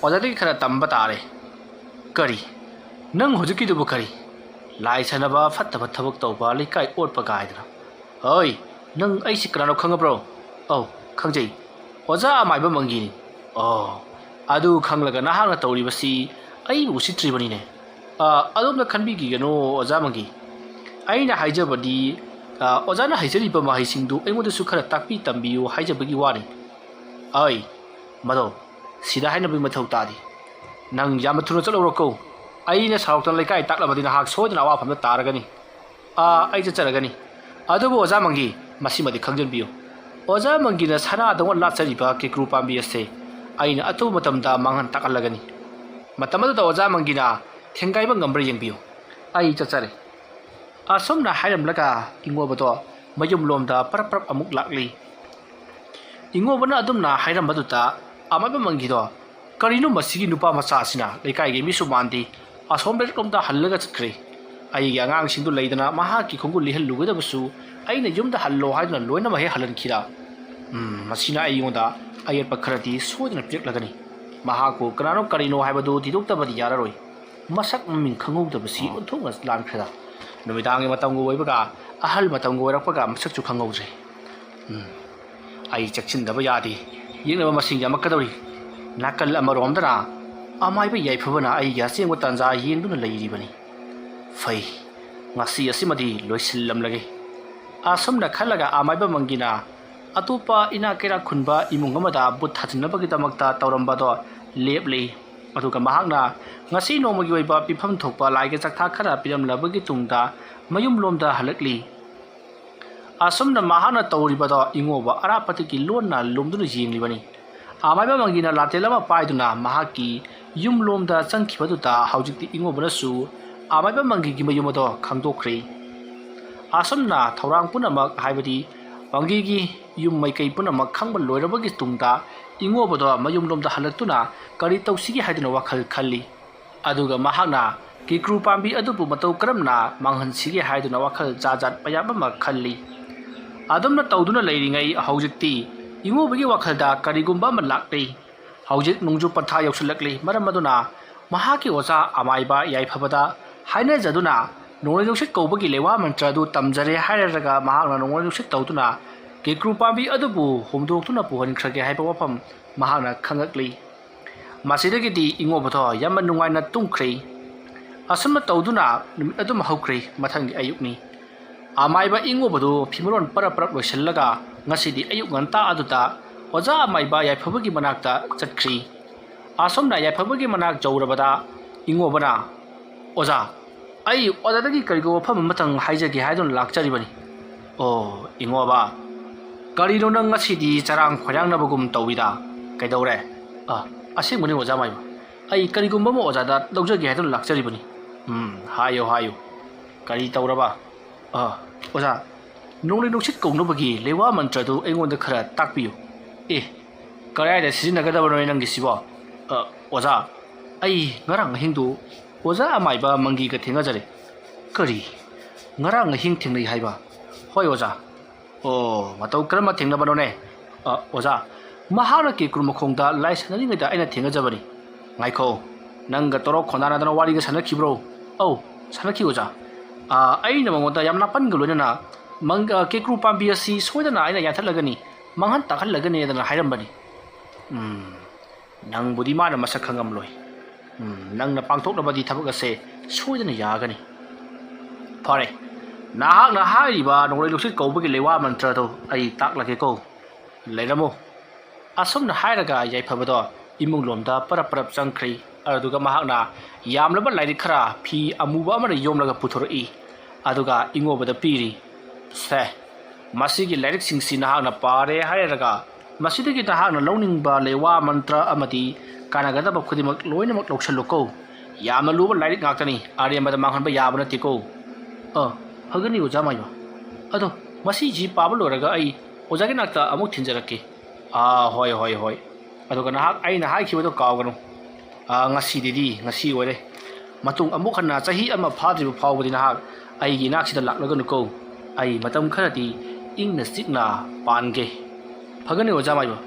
ꯑꯣꯖꯥꯗꯒꯤ ꯈꯔ ꯇꯝꯕ ꯇꯥꯔꯦ꯫" "ꯀꯔꯤ? ꯅꯪ ꯍꯧꯖꯤꯛꯀꯤꯗꯨꯕꯨ ꯀꯔꯤ? ꯂꯥꯏ ꯁꯥꯟꯅꯕ, ꯐꯠꯇꯕ ꯊꯕꯛ ꯇꯧꯕ, ꯂꯩꯀꯥꯏ ꯑꯣꯠꯄ ꯀꯥꯏꯗꯅ?" "ꯍꯣꯏ, ꯅꯪ ꯑꯩꯁꯤ ꯀꯅꯥꯅꯣ ꯈꯪꯉꯕ꯭ꯔꯣ?" "ꯑꯧ, ꯈꯪꯖꯩ꯫ ꯑꯣꯖꯥ ꯑꯃꯥꯏꯕ ꯃꯪꯒꯤꯅꯤ꯫" "ꯑꯣ, ꯑꯗꯨ ꯈꯪꯂꯒ ꯅꯍꯥꯛꯅ ꯇꯧꯔꯤꯕꯁꯤ ꯑꯩꯕꯨ ꯎꯁꯤꯠꯇ꯭ꯔꯤꯕꯅꯤꯅꯦ꯫ ꯑ, ꯑꯗꯣꯝꯅ ꯈꯟꯕꯤꯈꯤꯒꯅꯨ ꯑꯣꯖꯥ ꯃꯪꯒꯤ꯫ ꯑꯩꯅ ꯍꯥꯏꯖꯕꯗꯤ, ꯑ, ꯑꯣꯖꯥꯅ ꯍꯩꯖꯔꯤꯕ ꯃꯍꯩꯁꯤꯡꯗꯨ ꯑꯩꯉꯣꯟꯗꯁꯨ ꯈꯔ ꯇꯥꯛꯄꯤ ꯇꯝꯕꯤꯌꯨ ꯍꯥꯏꯖꯕꯒꯤ ꯋꯥꯅꯤ꯫" "ꯑꯩ, "ꯃꯗꯣ ꯁꯤꯗ ꯍꯥꯏꯅꯕꯒꯤ ꯃꯊꯧ ꯇꯥꯗꯦ꯫ ꯅꯪ ꯌꯥꯝꯅ ꯊꯨꯅ ꯆꯠꯍꯧꯔꯣꯀꯣ꯫ ꯑꯩꯅ ꯁꯥꯎꯔꯛꯇꯅ ꯂꯩꯀꯥꯏ ꯇꯥꯛꯂꯕꯗꯤ ꯅꯍꯥꯛ ꯁꯣꯏꯗꯅ ꯑꯋꯥꯐꯝꯗ ꯇꯥꯔꯒꯅꯤ꯫ ꯑꯥ, ꯑꯩ ꯆꯠꯆꯔꯒꯅꯤ꯫ ꯑꯗꯨꯕꯨ ꯑꯣꯖꯥ ꯃꯪꯒꯤ, ꯃꯁꯤꯃꯗꯤ ꯈꯪꯖꯤꯟꯕꯤꯌꯨ꯫ ꯑꯣꯖꯥ ꯃꯪꯒꯤꯅ ꯁꯅꯥꯗꯧꯅ ꯂꯥꯠꯆꯔꯤꯕ ꯀꯦꯀ꯭ꯔꯨ ꯄꯥꯝꯕꯤ ꯑꯁꯦ ꯑꯩꯅ ꯑꯊꯨꯕ ꯃꯇꯝꯗ ꯃꯥꯡꯍꯟ ꯇꯥꯛꯍꯜꯂꯒꯅꯤ꯫ ꯃꯇꯝ ꯑꯗꯨꯗ ꯑꯣꯖꯥ ꯃꯪꯒꯤꯅ ꯊꯦꯡꯒꯥꯏꯕ ꯉꯝꯕ꯭ꯔꯥ ꯌꯦꯡꯕꯤꯌꯨ꯫ ꯑꯩ ꯆꯠꯆꯔꯦ꯫" ꯑꯁꯨꯝꯅ ꯍꯥꯏꯔꯝꯂꯒ ꯏꯉꯣꯕꯗꯣ ꯃꯌꯨꯝꯂꯣꯝꯗ ꯄꯔꯞ ꯄꯔꯞ ꯑꯃꯨꯛ ꯂꯥꯛꯂꯤ꯫ ꯏꯉꯣꯕꯅ ꯑꯗꯨꯝꯅ ꯍꯥꯏꯔꯝꯕꯗꯨꯗ ꯑꯃꯥꯏꯕ ꯃꯪꯒꯤꯗꯣ, "ꯀꯔꯤꯅꯣ ꯃꯁꯤꯒꯤ ꯅꯨꯄꯥ ꯃꯆꯥ ꯑꯁꯤꯅ? ꯂꯩꯀꯥꯏꯒꯤ ꯃꯤꯁꯨ ꯃꯥꯟꯗꯦ, ꯑꯁꯣꯝ ꯂꯩꯔꯛꯂꯣꯝꯗ ꯍꯜꯂꯒ ꯆꯠꯈ꯭ꯔꯦ꯫ ꯑꯩꯒꯤ ꯑꯉꯥꯡꯁꯤꯡꯗꯨ ꯂꯩꯗꯅ ꯃꯍꯥꯛꯀꯤ ꯈꯣꯡꯒꯨꯜ ꯂꯤꯍꯜꯂꯨꯒꯗꯕꯁꯨ ꯑꯩꯅ ꯌꯨꯝꯗ ꯍꯜꯂꯣ ꯍꯥꯏꯗꯨꯅ ꯂꯣꯏꯅꯃꯛ ꯍꯦꯛ ꯍꯜꯍꯟꯈꯤꯗ꯫ ꯎꯝ, ꯃꯁꯤꯅ ꯑꯩꯉꯣꯟꯗ ꯑꯌꯦꯠꯄ ꯈꯔꯗꯤ ꯁꯣꯏꯗꯅ ꯄꯤꯔꯛꯂꯒꯅꯤ꯫ ꯃꯍꯥꯛꯄꯨ ꯀꯅꯥꯅꯣ ꯀꯔꯤꯅꯣ ꯍꯥꯏꯕꯗꯨ ꯊꯤꯗꯣꯛꯇꯕꯗꯤ ꯌꯥꯔꯔꯣꯏ꯫ ꯃꯁꯛ ꯃꯃꯤꯡ ꯈꯪꯍꯧꯗꯕꯁꯤ ꯑꯣꯟꯊꯣꯛꯅ ꯂꯥꯟꯈ꯭ꯔꯦꯗ꯫ ꯅꯨꯃꯤꯗꯥꯡꯒꯤ ꯃꯇꯝꯒ ꯑꯣꯏꯕꯒ ꯑꯍꯜ ꯃꯇꯝꯒ ꯑꯣꯏꯔꯛꯄꯒ ꯃꯁꯛꯁꯨ ꯈꯪꯍꯧꯗ꯭ꯔꯦ꯫ ꯎꯝ, ꯑꯩ ꯆꯦꯛꯁꯤꯟꯗꯕ ꯌꯥꯗꯦ꯫ ꯌꯦꯛꯅꯕ ꯃꯁꯤꯡ ꯌꯥꯝꯃꯛꯀꯗꯧꯔꯤ꯫" ꯅꯥꯀꯜ ꯑꯃꯔꯣꯝꯗꯅ ꯑꯃꯥꯏꯕ ꯌꯥꯏꯐꯕꯅ ꯑꯩꯒꯤ ꯑꯁꯦꯡꯕ ꯇꯥꯟꯖꯥ ꯌꯦꯡꯗꯨꯅ ꯂꯩꯔꯤꯕꯅꯤ꯫ "ꯐꯩ, ꯉꯁꯤ ꯑꯁꯤꯃꯗꯤ ꯂꯣꯏꯁꯤꯜꯂꯝꯂꯒꯦ꯫" ꯑꯁꯨꯝꯅ ꯈꯜꯂꯒ ꯑꯃꯥꯏꯕ ꯃꯪꯒꯤꯅ ꯑꯇꯣꯞꯄ ꯏꯅꯥꯛ ꯀꯩꯔꯥꯛ ꯈꯨꯟꯕ ꯏꯃꯨꯡ ꯑꯃꯗ ꯚꯨꯠ ꯊꯥꯖꯤꯟꯅꯕꯒꯤꯗꯃꯛꯇ ꯇꯧꯔꯝꯕꯗꯣ ꯂꯦꯞꯂꯤ꯫ ꯑꯗꯨꯒ ꯃꯍꯥꯛꯅ ꯉꯁꯤ ꯅꯣꯡꯃꯒꯤ ꯑꯣꯏꯕ ꯄꯤꯐꯝ ꯊꯣꯛꯄ ꯂꯥꯏꯒꯤ ꯆꯥꯛꯊꯥ ꯈꯔ ꯄꯤꯔꯝꯂꯕꯒꯤ ꯇꯨꯡꯗ ꯃꯌꯨꯝꯂꯣꯝꯗ ꯍꯜꯂꯛꯂꯤ꯫ ꯑꯁꯨꯝꯅ ꯃꯍꯥꯛꯅ ꯇꯧꯔꯤꯕꯗꯣ ꯏꯉꯣꯕ ꯑꯔꯥꯞꯄꯗꯒꯤ ꯂꯣꯟꯅ ꯂꯨꯝꯗꯨꯅ ꯌꯦꯡꯂꯤꯕꯅꯤ꯫ ꯑꯃꯥꯏꯕ ꯃꯪꯒꯤꯅ ꯂꯥꯇꯦꯜ ꯑꯃ ꯄꯥꯏꯗꯨꯅ ꯃꯍꯥꯛꯀꯤ ꯌꯨꯝꯂꯣꯝꯗ ꯆꯪꯈꯤꯕꯗꯨꯗ ꯍꯧꯖꯤꯛꯇꯤ ꯏꯉꯣꯕꯅꯁꯨ ꯑꯃꯥꯏꯕ ꯃꯪꯒꯤꯒꯤ ꯃꯌꯨꯝ ꯑꯗꯣ ꯈꯪꯗꯣꯛꯈ꯭ꯔꯦ꯫ ꯑꯁꯨꯝꯅ ꯊꯧꯔꯥꯡ ꯄꯨꯝꯅꯃꯛ, ꯍꯥꯏꯕꯗꯤ ꯃꯪꯒꯤꯒꯤ ꯌꯨꯝ ꯃꯥꯏꯀꯩ ꯄꯨꯝꯅꯃꯛ ꯈꯪꯕ ꯂꯣꯏꯔꯕꯒꯤ ꯇꯨꯡꯗ ꯏꯉꯣꯕꯗꯣ ꯃꯌꯨꯝꯂꯣꯝꯗ ꯍꯜꯂꯛꯇꯨꯅ ꯀꯔꯤ ꯇꯧꯁꯤꯒꯦ ꯍꯥꯏꯗꯨꯅ ꯋꯥꯈꯜ ꯈꯜꯂꯤ꯫ ꯑꯗꯨꯒ ꯃꯍꯥꯛꯅ ꯀꯦꯀ꯭ꯔꯨ ꯄꯥꯝꯕꯤ ꯑꯗꯨꯕꯨ ꯃꯇꯧ ꯀꯔꯝꯅ ꯃꯥꯡꯍꯟꯁꯤꯒꯦ ꯍꯥꯏꯗꯨꯅ ꯋꯥꯈꯜ ꯖꯥꯠ ꯖꯥꯠ ꯃꯌꯥꯝ ꯑꯃ ꯈꯜꯂꯤ꯫ ꯑꯗꯨꯝꯅ ꯇꯧꯗꯨꯅ ꯂꯩꯔꯤꯉꯩ ꯍꯧꯖꯤꯛꯇꯤ ꯏꯉꯣꯕꯒꯤ ꯋꯥꯈꯜꯗ ꯀꯔꯤꯒꯨꯝꯕ ꯑꯃ ꯂꯥꯛꯂꯤ꯫ ꯍꯧꯖꯤꯛ ꯅꯣꯡꯖꯨ ꯄꯟꯊꯥ ꯌꯧꯁꯤꯜꯂꯛꯂꯤ꯫ ꯃꯔꯝ ꯑꯗꯨꯅ ꯃꯍꯥꯛꯀꯤ ꯑꯣꯖꯥ ꯑꯃꯥꯏꯕ ꯌꯥꯏꯐꯕꯗ ꯍꯥꯏꯅꯖꯗꯨꯅ ꯅꯣꯡꯂꯩ ꯅꯨꯡꯁꯤꯠ ꯀꯧꯕꯒꯤ ꯂꯩꯋꯥ ꯃꯟꯇ꯭ꯔ ꯑꯗꯨ ꯇꯝꯖꯔꯦ ꯍꯥꯏꯔꯒ ꯃꯍꯥꯛꯅ ꯅꯣꯡꯂꯩ ꯅꯨꯡꯁꯤꯠ ꯇꯧꯗꯨꯅ ꯀꯦꯀ꯭ꯔꯨ ꯄꯥꯝꯕꯤ ꯑꯗꯨꯕꯨ ꯍꯨꯝꯗꯣꯛꯇꯨꯅ ꯄꯨꯍꯟꯈ꯭ꯔꯒꯦ ꯍꯥꯏꯕ ꯋꯥꯐꯝ ꯃꯍꯥꯛꯅ ꯈꯪꯉꯛꯂꯤ꯫ ꯃꯁꯤꯗꯒꯤꯗꯤ ꯏꯉꯣꯕꯗꯣ ꯌꯥꯝꯅ ꯅꯨꯡꯉꯥꯏꯅ ꯇꯨꯝꯈ꯭ꯔꯦ꯫ ꯑꯁꯨꯝꯅ ꯇꯧꯗꯨꯅ ꯅꯨꯃꯤꯠ ꯑꯗꯨꯝ ꯍꯧꯈ꯭ꯔꯦ꯫ ꯃꯊꯪꯒꯤ ꯑꯌꯨꯛꯅꯤ꯫ ꯑꯃꯥꯏꯕ ꯏꯉꯣꯕꯗꯨ ꯐꯤꯃꯔꯣꯟ ꯄꯔꯞ ꯄꯔꯞ ꯂꯣꯏꯁꯤꯜꯂꯒ ꯉꯁꯤꯗꯤ ꯑꯌꯨꯛ ꯉꯟꯇꯥ ꯑꯗꯨꯗ ꯑꯣꯖꯥ ꯑꯃꯥꯏꯕ ꯌꯥꯏꯐꯕꯒꯤ ꯃꯅꯥꯛꯇ ꯆꯠꯈ꯭ꯔꯤ꯫ ꯑꯁꯨꯝꯅ ꯌꯥꯏꯐꯕꯒꯤ ꯃꯅꯥꯛ ꯌꯧꯔꯕꯗ ꯏꯉꯣꯕꯅ, "ꯑꯣꯖꯥ, ꯑꯩ ꯑꯣꯖꯥꯗꯒꯤ ꯀꯔꯤꯒꯨꯝꯕ ꯋꯥꯐꯝ ꯑꯃꯇꯪ ꯍꯥꯏꯖꯒꯦ ꯍꯥꯏꯗꯨꯅ ꯂꯥꯛꯆꯔꯤꯕꯅꯤ꯫" "ꯑꯣ, ꯏꯉꯣꯕ, ꯀꯔꯤꯅꯣ ꯅꯪ ꯉꯁꯤꯗꯤ ꯆꯔꯥꯡ ꯈꯣꯏꯔꯥꯡꯅꯕꯒꯨꯝ ꯇꯧꯏꯗ? ꯀꯩꯗꯧꯔꯦ?" "ꯑ, ꯑꯁꯦꯡꯕꯅꯤ ꯑꯣꯖꯥ ꯃꯥꯏꯕ, ꯑꯩ ꯀꯔꯤꯒꯨꯝꯕ ꯑꯃ ꯑꯣꯖꯥꯗ ꯂꯧꯖꯒꯦ ꯍꯥꯏꯗꯨꯅ ꯂꯥꯛꯆꯔꯤꯕꯅꯤ꯫" "ꯎꯝ, ꯍꯥꯏꯌꯨ, ꯍꯥꯏꯌꯨ꯫ ꯀꯔꯤ ꯇꯧꯔꯕ?" "ꯑ, ꯑꯣꯖꯥ, ꯅꯣꯡꯂꯩ ꯅꯨꯡꯁꯤꯠ ꯀꯧꯅꯕꯒꯤ ꯂꯩꯋꯥ ꯃꯟꯇ꯭ꯔꯗꯨ ꯑꯩꯉꯣꯟꯗ ꯈꯔ ꯇꯥꯛꯄꯤꯌꯨ꯫" "ꯑꯦ, ꯀꯗꯥꯏꯗ ꯁꯤꯖꯤꯟꯅꯒꯗꯕꯅꯣ ꯅꯪꯒꯤꯁꯤꯕꯣ?" "ꯑ, ꯑꯣꯖꯥ, ꯑꯩ ꯉꯔꯥꯡ ꯑꯍꯤꯡꯗꯨ ꯑꯣꯖꯥ ꯑꯃꯥꯏꯕ ꯃꯪꯒꯤꯒ ꯊꯦꯡꯅꯖꯔꯦ꯫" "ꯀꯔꯤ? ꯉꯔꯥꯡ ꯑꯍꯤꯡ ꯊꯦꯡꯅꯩ ꯍꯥꯏꯕ?" "ꯍꯣꯏ ꯑꯣꯖꯥ꯫" "ꯑꯣ, ꯃꯇꯧ ꯀꯔꯝꯅ ꯊꯦꯡꯅꯕꯅꯣꯅꯦ?" "ꯑ, ꯑꯣꯖꯥ, ꯃꯍꯥꯛꯅ ꯀꯦꯀ꯭ꯔꯨ ꯃꯈꯣꯡꯗ ꯂꯥꯏ ꯁꯥꯟꯅꯔꯤꯉꯩꯗ ꯑꯩꯅ ꯊꯦꯡꯅꯖꯕꯅꯤ꯫" "ꯉꯥꯏꯈꯣ, ꯅꯪꯒ ꯇꯣꯔꯣꯛ ꯈꯣꯟꯗꯥꯅꯗꯅ ꯋꯥꯔꯤꯒ ꯁꯥꯟꯅꯈꯤꯕ꯭ꯔꯣ?" "ꯑꯧ, ꯁꯥꯟꯅꯈꯤ ꯑꯣꯖꯥ꯫ ꯑ, ꯑꯩꯅ ꯃꯉꯣꯟꯗ ꯌꯥꯝ ꯅꯥꯄꯟꯒ ꯂꯣꯏꯅꯅ ꯃꯪ-, ꯑ, ꯀꯦꯀ꯭ꯔꯨ ꯄꯥꯝꯕꯤ ꯑꯁꯤ ꯁꯣꯏꯗꯅ ꯑꯩꯅ ꯌꯥꯟꯊꯠꯂꯒꯅꯤ, ꯃꯥꯡꯍꯟ ꯇꯥꯛꯍꯜꯂꯒꯅꯤ ꯍꯥꯏꯗꯅ ꯍꯥꯏꯔꯝꯕꯅꯤ꯫" "ꯎꯝ, ꯅꯪꯕꯨꯗꯤ ꯃꯥꯅ ꯃꯁꯛ ꯈꯪꯉꯝꯂꯣꯏ꯫ ꯎꯝ, ꯅꯪꯅ ꯄꯥꯡꯊꯣꯛꯅꯕꯗꯤ ꯊꯕꯛ ꯑꯁꯦ ꯁꯣꯏꯗꯅ ꯌꯥꯒꯅꯤ꯫" "ꯐꯔꯦ, ꯅꯍꯥꯛꯅ ꯍꯥꯏꯔꯤꯕ ꯅꯣꯡꯂꯩ ꯅꯨꯡꯁꯤꯠ ꯀꯧꯕꯒꯤ ꯂꯩꯋꯥ ꯃꯟꯇ꯭ꯔꯗꯣ ꯑꯩ ꯇꯥꯛꯂꯒꯦꯀꯣ꯫ ꯂꯩꯔꯝꯃꯣ꯫" ꯑꯁꯨꯝꯅ ꯍꯥꯏꯔꯒ ꯌꯥꯏꯐꯕꯗꯣ ꯏꯃꯨꯡꯂꯣꯝꯗ ꯄꯔꯞ ꯄꯔꯞ ꯆꯪꯈ꯭ꯔꯤ꯫ ꯑꯗꯨꯒ ꯃꯍꯥꯛꯅ ꯌꯥꯝꯂꯕ ꯂꯥꯏꯔꯤꯛ ꯈꯔ ꯐꯤ ꯑꯃꯨꯕ ꯑꯃꯅ ꯌꯣꯝꯂꯒ ꯄꯨꯊꯣꯔꯛꯏ꯫ ꯑꯗꯨꯒ ꯏꯉꯣꯕꯗ ꯄꯤꯔꯤ꯫ "ꯁꯦ, ꯃꯁꯤꯒꯤ ꯂꯥꯏꯔꯤꯛꯁꯤꯡꯁꯤ ꯅꯍꯥꯛꯅ ꯄꯥꯔꯦ ꯍꯥꯏꯔꯒ ꯃꯁꯤꯗꯒꯤ ꯅꯍꯥꯛꯅ ꯂꯧꯅꯤꯡꯕ ꯂꯩꯋꯥ ꯃꯟꯇ꯭ꯔ ꯑꯃꯗꯤ ꯀꯥꯟꯅꯒꯗꯕ ꯈꯨꯗꯤꯡꯃꯛ ꯂꯣꯏꯅꯃꯛ ꯂꯧꯁꯤꯜꯂꯨꯀꯣ꯫ ꯌꯥꯝꯅ ꯂꯨꯕ ꯂꯥꯏꯔꯤꯛ ꯉꯥꯛꯇꯅꯤ, ꯑꯔꯦꯝꯕꯗ ꯃꯥꯡꯍꯟꯕ ꯌꯥꯕ ꯅꯠꯇꯦꯀꯣ꯫" "ꯑ, ꯐꯒꯅꯤ ꯑꯣꯖꯥ ꯃꯥꯏꯕ꯫ ꯑꯗꯣ ꯃꯁꯤꯁꯤ ꯄꯥꯕ ꯂꯣꯏꯔꯒ ꯑꯩ ꯑꯣꯖꯥꯒꯤ ꯅꯥꯛꯇ ꯑꯃꯨꯛ ꯊꯤꯟꯖꯔꯛꯀꯦ꯫" "ꯑꯥ, ꯍꯣꯏ, ꯍꯣꯏ, ꯍꯣꯏ꯫ ꯑꯗꯨꯒ ꯅꯍꯥꯛ ꯑꯩꯅ ꯍꯥꯏꯈꯤꯕꯗꯣ ꯀꯥꯎꯒꯅꯨ꯫ ꯑꯥ, ꯉꯁꯤꯗꯤꯗꯤ ꯉꯁꯤ ꯑꯣꯏꯔꯦ꯫ ꯃꯇꯨꯡ ꯑꯃꯨꯛ ꯍꯟꯅ ꯆꯍꯤ ꯑꯃ ꯐꯥꯗ꯭ꯔꯤꯕ ꯐꯥꯎꯕꯗꯤ ꯅꯍꯥꯛ ꯑꯩꯒꯤ ꯏꯅꯥꯛꯁꯤꯗ ꯂꯥꯛꯂꯒꯅꯨꯀꯣ꯫ ꯑꯩ ꯃꯇꯝ ꯈꯔꯗꯤ ꯏꯪꯅ ꯆꯤꯛꯅ ꯄꯥꯟꯒꯦ꯫" "ꯐꯒꯅꯤ ꯑꯣꯖꯥ ꯃꯥꯏꯕ꯫"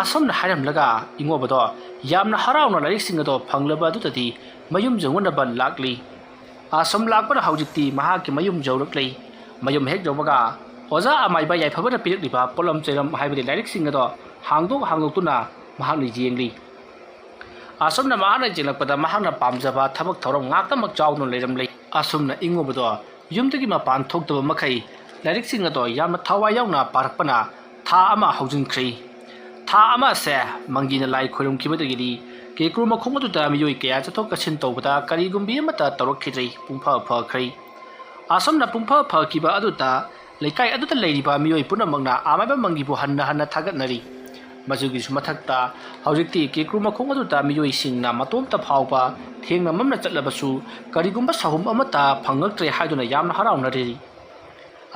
ꯑꯁꯨꯝꯅ ꯍꯥꯏꯔꯝꯂꯒ ꯏꯉꯣꯕꯗꯣ ꯌꯥꯝꯅ ꯍꯔꯥꯎꯅ ꯂꯥꯏꯔꯤꯛꯁꯤꯡ ꯑꯗꯣ ꯐꯪꯂꯕ ꯑꯗꯨꯗꯗꯤ ꯃꯌꯨꯝ ꯌꯧꯅꯅꯕ ꯂꯥꯛꯂꯤ꯫ ꯑꯁꯨꯝ ꯂꯥꯛꯄꯅ ꯍꯧꯖꯤꯛꯇꯤ ꯃꯍꯥꯛꯀꯤ ꯃꯌꯨꯝ ꯌꯧꯔꯛꯂꯤ꯫ ꯃꯌꯨꯝ ꯍꯦꯛ ꯌꯧꯕꯒ ꯑꯣꯖꯥ ꯑꯃꯥꯏꯕ ꯌꯥꯏꯐꯕꯅ ꯄꯤꯔꯛꯂꯤꯕ ꯄꯣꯠꯂꯝ ꯆꯩꯂꯝ ꯍꯥꯏꯕꯗꯤ ꯂꯥꯏꯔꯤꯛꯁꯤꯡ ꯑꯗꯣ ꯍꯥꯡꯗꯣꯛ ꯍꯥꯡꯗꯣꯛꯇꯨꯅ ꯃꯍꯥꯛꯅ ꯌꯦꯡꯂꯤ꯫ ꯑꯁꯨꯝꯅ ꯃꯍꯥꯛꯅ ꯌꯦꯡꯂꯛꯄꯗ ꯃꯍꯥꯛꯅ ꯄꯥꯝꯖꯕ ꯊꯕꯛ ꯊꯧꯔꯝ ꯉꯥꯛꯇꯃꯛ ꯌꯥꯎꯗꯨꯅ ꯂꯩꯔꯝꯂꯦ꯫ ꯑꯁꯨꯝꯅ ꯏꯪꯉꯨꯕꯗꯣ ꯌꯨꯝꯗꯒꯤ ꯃꯄꯥꯟ ꯊꯣꯛꯇꯕ ꯃꯈꯩ ꯂꯥꯏꯔꯤꯛꯁꯤꯡ ꯑꯗꯣ ꯌꯥꯝꯅ ꯊꯋꯥꯏ ꯌꯥꯎꯅ ꯄꯥꯔꯛꯄꯅ ꯊꯥ ꯑꯃ ꯍꯧꯖꯤꯟꯈ꯭ꯔꯦ꯫ ꯊꯥ ꯑꯃ ꯑꯁꯦ ꯃꯪꯒꯤꯅ ꯂꯥꯏ ꯈꯣꯏꯔꯝꯈꯤꯕꯗꯒꯤꯗꯤ ꯀꯦꯀ꯭ꯔꯨ ꯃꯈꯣꯡ ꯑꯗꯨꯗ ꯃꯤꯑꯣꯏ ꯀꯌꯥ ꯆꯠꯊꯣꯛ ꯆꯠꯁꯤꯟ ꯇꯧꯕꯗ ꯀꯔꯤꯒꯨꯝꯕꯤ ꯑꯃꯠꯇ ꯇꯧꯔꯛꯈꯤꯗ꯭ꯔꯦ꯫ ꯄꯨꯡꯐ ꯐꯈ꯭ꯔꯦ꯫ ꯑꯁꯨꯝꯅ ꯄꯨꯡꯐ ꯐꯈꯤꯕ ꯑꯗꯨꯗ ꯂꯩꯀꯥꯏ ꯑꯗꯨꯗ ꯂꯩꯔꯤꯕ ꯃꯤꯑꯣꯏ ꯄꯨꯝꯅꯃꯛꯅ ꯑꯃꯥꯏꯕ ꯃꯪꯒꯤꯕꯨ ꯍꯟꯅ ꯍꯟꯅ ꯊꯥꯒꯠꯅꯔꯤ꯫ ꯃꯁꯤꯒꯤꯁꯨ ꯃꯊꯛꯇ ꯍꯧꯖꯤꯛꯇꯤ ꯀꯦꯀ꯭ꯔꯨ ꯃꯈꯣꯡ ꯑꯗꯨꯗ ꯃꯤꯑꯣꯏꯁꯤꯡꯅ ꯃꯇꯣꯝꯇ ꯐꯥꯎꯕ ꯊꯦꯡꯅ ꯃꯝꯅ ꯆꯠꯂꯕꯁꯨ ꯀꯔꯤꯒꯨꯝꯕ ꯁꯥꯍꯨꯝ ꯑꯃꯠꯇ ꯐꯪꯉꯛꯇ꯭ꯔꯦ ꯍꯥꯏꯗꯨꯅ ꯌꯥꯝꯅ ꯍꯔꯥꯎꯅꯔꯤ꯫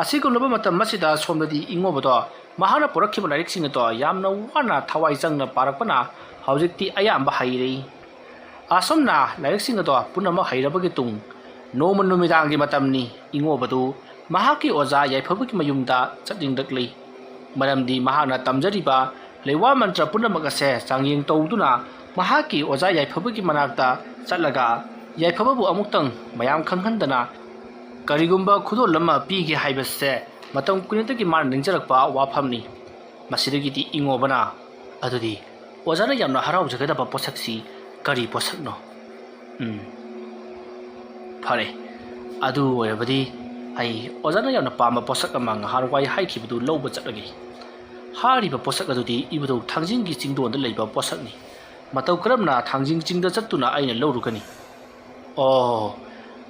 ꯑꯁꯤꯒꯨꯝꯂꯕ ꯃꯇꯝ ꯑꯁꯤꯗ ꯁꯣꯝꯗꯗꯤ ꯏꯉꯣꯕꯗꯣ ꯃꯍꯥꯛꯅ ꯄꯨꯔꯛꯈꯤꯕ ꯂꯥꯏꯔꯤꯛꯁꯤꯡ ꯑꯗꯣ ꯌꯥꯝꯅ ꯋꯥꯅ ꯊꯋꯥꯏ ꯆꯪꯅ ꯄꯥꯔꯛꯄꯅ ꯍꯧꯖꯤꯛꯇꯤ ꯑꯌꯥꯝꯕ ꯍꯩꯔꯦ꯫ ꯑꯁꯨꯝꯅ ꯂꯥꯏꯔꯤꯛꯁꯤꯡ ꯑꯗꯣ ꯄꯨꯝꯅꯃꯛ ꯍꯩꯔꯕꯒꯤ ꯇꯨꯡ ꯅꯣꯡꯃ ꯅꯨꯃꯤꯗꯥꯡꯒꯤ ꯃꯇꯝꯅꯤ꯫ ꯏꯉꯣꯕꯗꯨ ꯃꯍꯥꯛꯀꯤ ꯑꯣꯖꯥ ꯌꯥꯏꯐꯕꯒꯤ ꯃꯌꯨꯝꯗ ꯆꯠꯅꯤꯡꯂꯛꯂꯤ꯫ ꯃꯔꯝꯗꯤ ꯃꯍꯥꯛꯅ ꯇꯝꯖꯔꯤꯕ ꯂꯩꯋꯥ ꯃꯟꯇ꯭ꯔ ꯄꯨꯝꯅꯃꯛ ꯑꯁꯦ ꯆꯥꯡꯌꯦꯡ ꯇꯧꯗꯨꯅ ꯃꯍꯥꯛꯀꯤ ꯑꯣꯖꯥ ꯌꯥꯏꯐꯕꯒꯤ ꯃꯅꯥꯛꯇ ꯆꯠꯂꯒ ꯌꯥꯏꯐꯕꯕꯨ ꯑꯃꯨꯛꯇꯪ ꯃꯌꯥꯝ ꯈꯪꯍꯟꯗꯅ ꯀꯔꯤꯒꯨꯝꯕ ꯈꯨꯗꯣꯜ ꯑꯃ ꯄꯤꯒꯦ ꯍꯥꯏꯕꯁꯦ ꯃꯇꯝ ꯀꯨꯏꯅꯗꯒꯤ ꯃꯥꯅ ꯅꯤꯡꯖꯔꯛꯄ ꯋꯥꯐꯝꯅꯤ꯫ ꯃꯁꯤꯗꯒꯤꯗꯤ ꯏꯉꯣꯕꯅ, "ꯑꯗꯨꯗꯤ ꯑꯣꯖꯥꯅ ꯌꯥꯝꯅ ꯍꯔꯥꯎꯖꯒꯗꯕ ꯄꯣꯠꯁꯛꯁꯤ ꯀꯔꯤ ꯄꯣꯠꯁꯛꯅꯣ?" ꯎꯝ, ꯐꯔꯦ, ꯑꯗꯨ ꯑꯣꯏꯔꯕꯗꯤ ꯑꯩ ꯑꯣꯖꯥꯅ ꯌꯥꯝꯅ ꯄꯥꯝꯕ ꯄꯣꯠꯁꯛ ꯑꯃ ꯉꯍꯥꯟꯋꯥꯏ ꯍꯥꯏꯈꯤꯕꯗꯨ ꯂꯧꯕ ꯆꯠꯂꯒꯦ꯫ ꯍꯥꯏꯔꯤꯕ ꯄꯣꯠꯁꯛ ꯑꯗꯨꯗꯤ ꯏꯕꯨꯙꯧ ꯊꯥꯡꯖꯤꯡꯒꯤ ꯆꯤꯡꯗꯣꯟꯗ ꯂꯩꯕ ꯄꯣꯠꯁꯛꯅꯤ꯫ ꯃꯇꯧ ꯀꯔꯝꯅ ꯊꯥꯡꯖꯤꯡ ꯆꯤꯡꯗ ꯆꯠꯇꯨꯅ ꯑꯩꯅ ꯂꯧꯔꯨꯒꯅꯤ? ꯑꯣ,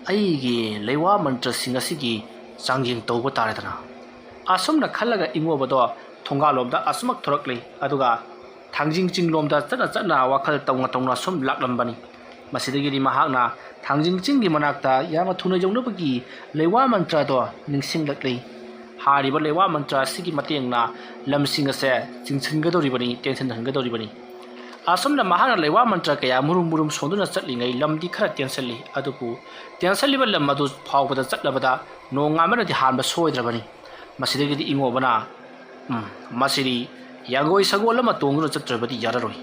ꯑꯩꯒꯤ ꯂꯩꯋꯥ ꯃꯟꯇ꯭ꯔꯁꯤꯡ ꯑꯁꯤꯒꯤ ꯆꯥꯡꯌꯦꯡ ꯇꯧꯕ ꯇꯥꯔꯦꯗꯅ꯫ ꯑꯁꯨꯝꯅ ꯈꯜꯂꯒ ꯏꯉꯣꯕꯗꯣ ꯊꯣꯡꯒꯥꯜꯂꯣꯝꯗ ꯑꯁꯨꯃꯛ ꯊꯣꯔꯛꯂꯤ, ꯑꯗꯨꯒ ꯊꯥꯡꯖꯤꯡ ꯆꯤꯡꯂꯣꯝꯗ ꯆꯠꯅ ꯆꯠꯅ ꯋꯥꯈꯜ ꯇꯧꯅ ꯇꯧꯅ ꯁꯨꯝ ꯂꯥꯛꯂꯝꯕꯅꯤ꯫ ꯃꯁꯤꯗꯒꯤꯗꯤ ꯃꯍꯥꯛꯅ ꯊꯥꯡꯖꯤꯡ ꯆꯤꯡꯒꯤ ꯃꯅꯥꯛꯇ ꯌꯥꯝꯅ ꯊꯨꯅ ꯌꯧꯅꯕꯒꯤ ꯂꯩꯋꯥ ꯃꯟꯇ꯭ꯔꯗꯣ ꯅꯤꯡꯁꯤꯡꯂꯛꯂꯤ꯫ ꯍꯥꯏꯔꯤꯕ ꯂꯩꯋꯥ ꯃꯟꯇ꯭ꯔ ꯑꯁꯤꯒꯤ ꯃꯇꯦꯡꯅ ꯂꯝꯁꯤꯡ ꯑꯁꯦ ꯆꯤꯡꯁꯤꯟꯒꯗꯧꯔꯤꯕꯅꯤ, ꯇꯦꯟꯁꯤꯟꯍꯟꯒꯗꯧꯔꯤꯕꯅꯤ꯫ ꯑꯁꯨꯝꯅ ꯃꯍꯥꯛꯅ ꯂꯩꯋꯥ ꯃꯟꯇ꯭ꯔ ꯀꯌꯥ ꯃꯨꯔꯨꯝ ꯃꯨꯔꯨꯝ ꯁꯣꯟꯗꯨꯅ ꯆꯠꯂꯤꯉꯩ ꯂꯝꯗꯤ ꯈꯔ ꯇꯦꯟꯁꯤꯜꯂꯤ, ꯑꯗꯨꯕꯨ ꯇꯦꯟꯁꯤꯜꯂꯤꯕ ꯂꯝ ꯑꯗꯨ ꯐꯥꯎꯕꯗ ꯆꯠꯂꯕꯗ ꯅꯣꯡ ꯑꯃꯅꯗꯤ ꯍꯥꯟꯕ ꯁꯣꯏꯗ꯭ꯔꯕꯅꯤ꯫ ꯃꯁꯤꯗꯒꯤꯗꯤ ꯏꯉꯣꯕꯅ, "ꯎꯝ, ꯃꯁꯤꯗꯤ ꯌꯥꯡꯒꯣꯏ ꯁꯒꯣꯜ ꯑꯃ ꯇꯣꯡꯗꯨꯅ ꯆꯠꯇ꯭ꯔꯕꯗꯤ ꯌꯥꯔꯔꯣꯏ"꯫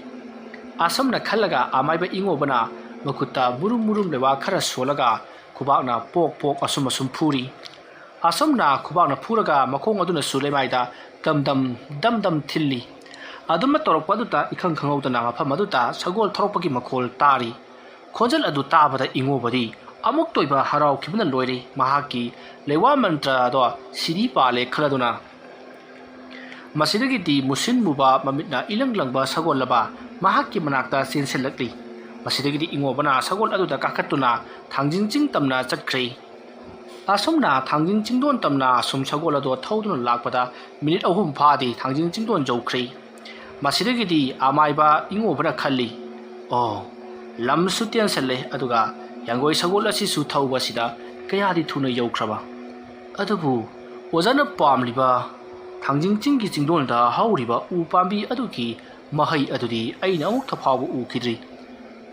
ꯑꯁꯨꯝꯅ ꯈꯜꯂꯒ ꯑꯃꯥꯏꯕ ꯏꯉꯣꯕꯅ ꯃꯈꯨꯠꯇ ꯃꯨꯔꯨꯝ ꯃꯨꯔꯨꯝ ꯂꯩꯋꯥ ꯈꯔ ꯁꯣꯜꯂꯒ ꯈꯨꯕꯥꯛꯅ ꯄꯣꯛ ꯄꯣꯛ ꯑꯁꯨꯝ ꯑꯁꯨꯝ ꯐꯨꯔꯤ꯫ ꯑꯁꯨꯝꯅ ꯈꯨꯕꯥꯛꯅ ꯐꯨꯔꯒ ꯃꯈꯣꯡ ꯑꯗꯨꯅꯁꯨ ꯂꯩꯃꯥꯏꯗ ꯗꯝ ꯗꯝ ꯗꯝ ꯗꯝ ꯊꯤꯜꯂꯤ꯫ ꯑꯗꯨꯝꯅ ꯇꯧꯔꯛꯄ ꯑꯗꯨꯗ ꯏꯈꯪ ꯈꯪꯍꯧꯗꯅ ꯃꯐꯝ ꯑꯗꯨꯗ ꯁꯒꯣꯜ ꯊꯧꯔꯛꯄꯒꯤ ꯃꯈꯣꯜ ꯇꯥꯔꯤ꯫ ꯈꯣꯟꯖꯦꯜ ꯑꯗꯨ ꯇꯥꯕꯗ ꯏꯉꯣꯕꯗꯤ ꯑꯃꯨꯛꯇ ꯑꯣꯏꯕ ꯍꯔꯥꯎꯈꯤꯕꯅ ꯂꯣꯏꯔꯦ꯫ ꯃꯍꯥꯛꯀꯤ ꯂꯩꯋꯥ ꯃꯟꯇ꯭ꯔ ꯑꯗꯣ ꯁꯤꯗꯤ ꯄꯥꯜꯂꯦ ꯈꯜꯂꯗꯨꯅ ꯃꯁꯤꯗꯒꯤꯗꯤ ꯃꯨꯁꯤꯟ ꯃꯨꯕ, ꯃꯃꯤꯠꯅ ꯏꯂꯪ ꯂꯪꯕ ꯁꯒꯣꯜ ꯑꯃ ꯃꯍꯥꯛꯀꯤ ꯃꯅꯥꯛꯇ ꯆꯦꯟꯁꯤꯜꯂꯛꯂꯤ꯫ ꯃꯁꯤꯗꯒꯤꯗꯤ ꯏꯉꯣꯕꯅ ꯁꯒꯣꯜ ꯑꯗꯨꯗ ꯀꯥꯈꯠꯇꯨꯅ ꯊꯥꯡꯖꯤꯡ ꯆꯤꯡ ꯇꯝꯅ ꯆꯠꯈ꯭ꯔꯦ꯫ ꯑꯁꯨꯝꯅ ꯊꯥꯡꯖꯤꯡ ꯆꯤꯡꯗꯣꯟ ꯇꯝꯅ ꯑꯁꯨꯝ ꯁꯒꯣꯜ ꯑꯗꯨ ꯊꯧꯗꯨꯅ ꯂꯥꯛꯄꯗ ꯃꯤꯅꯤꯠ ꯑꯍꯨꯝ ꯐꯥꯗꯦ ꯊꯥꯡꯖꯤꯡ ꯆꯤꯡꯗꯣꯟ ꯌꯧꯈ꯭ꯔꯦ꯫ ꯃꯁꯤꯗꯒꯤꯗꯤ ꯑꯃꯥꯏꯕ ꯏꯉꯣꯕꯅ ꯈꯜꯂꯤ, "ꯑꯣ, ꯂꯝꯁꯨ ꯇꯦꯟꯁꯜꯂꯦ, ꯑꯗꯨꯒ ꯌꯥꯡꯒꯣꯏ ꯁꯒꯣꯜ ꯑꯁꯤꯁꯨ ꯊꯧꯕ ꯑꯁꯤꯗ ꯀꯌꯥꯗꯤ ꯊꯨꯅ ꯌꯧꯈ꯭ꯔꯕ꯫ ꯑꯗꯨꯕꯨ ꯑꯣꯖꯥꯅ ꯄꯥꯝꯂꯤꯕ ꯊꯥꯡꯖꯤꯡ ꯆꯤꯡꯒꯤ ꯆꯤꯡꯗꯣꯟꯗ ꯍꯧꯔꯤꯕ ꯎ ꯄꯥꯝꯕꯤ ꯑꯗꯨꯒꯤ ꯃꯍꯩ ꯑꯗꯨꯗꯤ ꯑꯩꯅ ꯑꯃꯨꯛꯇ ꯐꯥꯎꯕ ꯎꯈꯤꯗ꯭ꯔꯤ꯫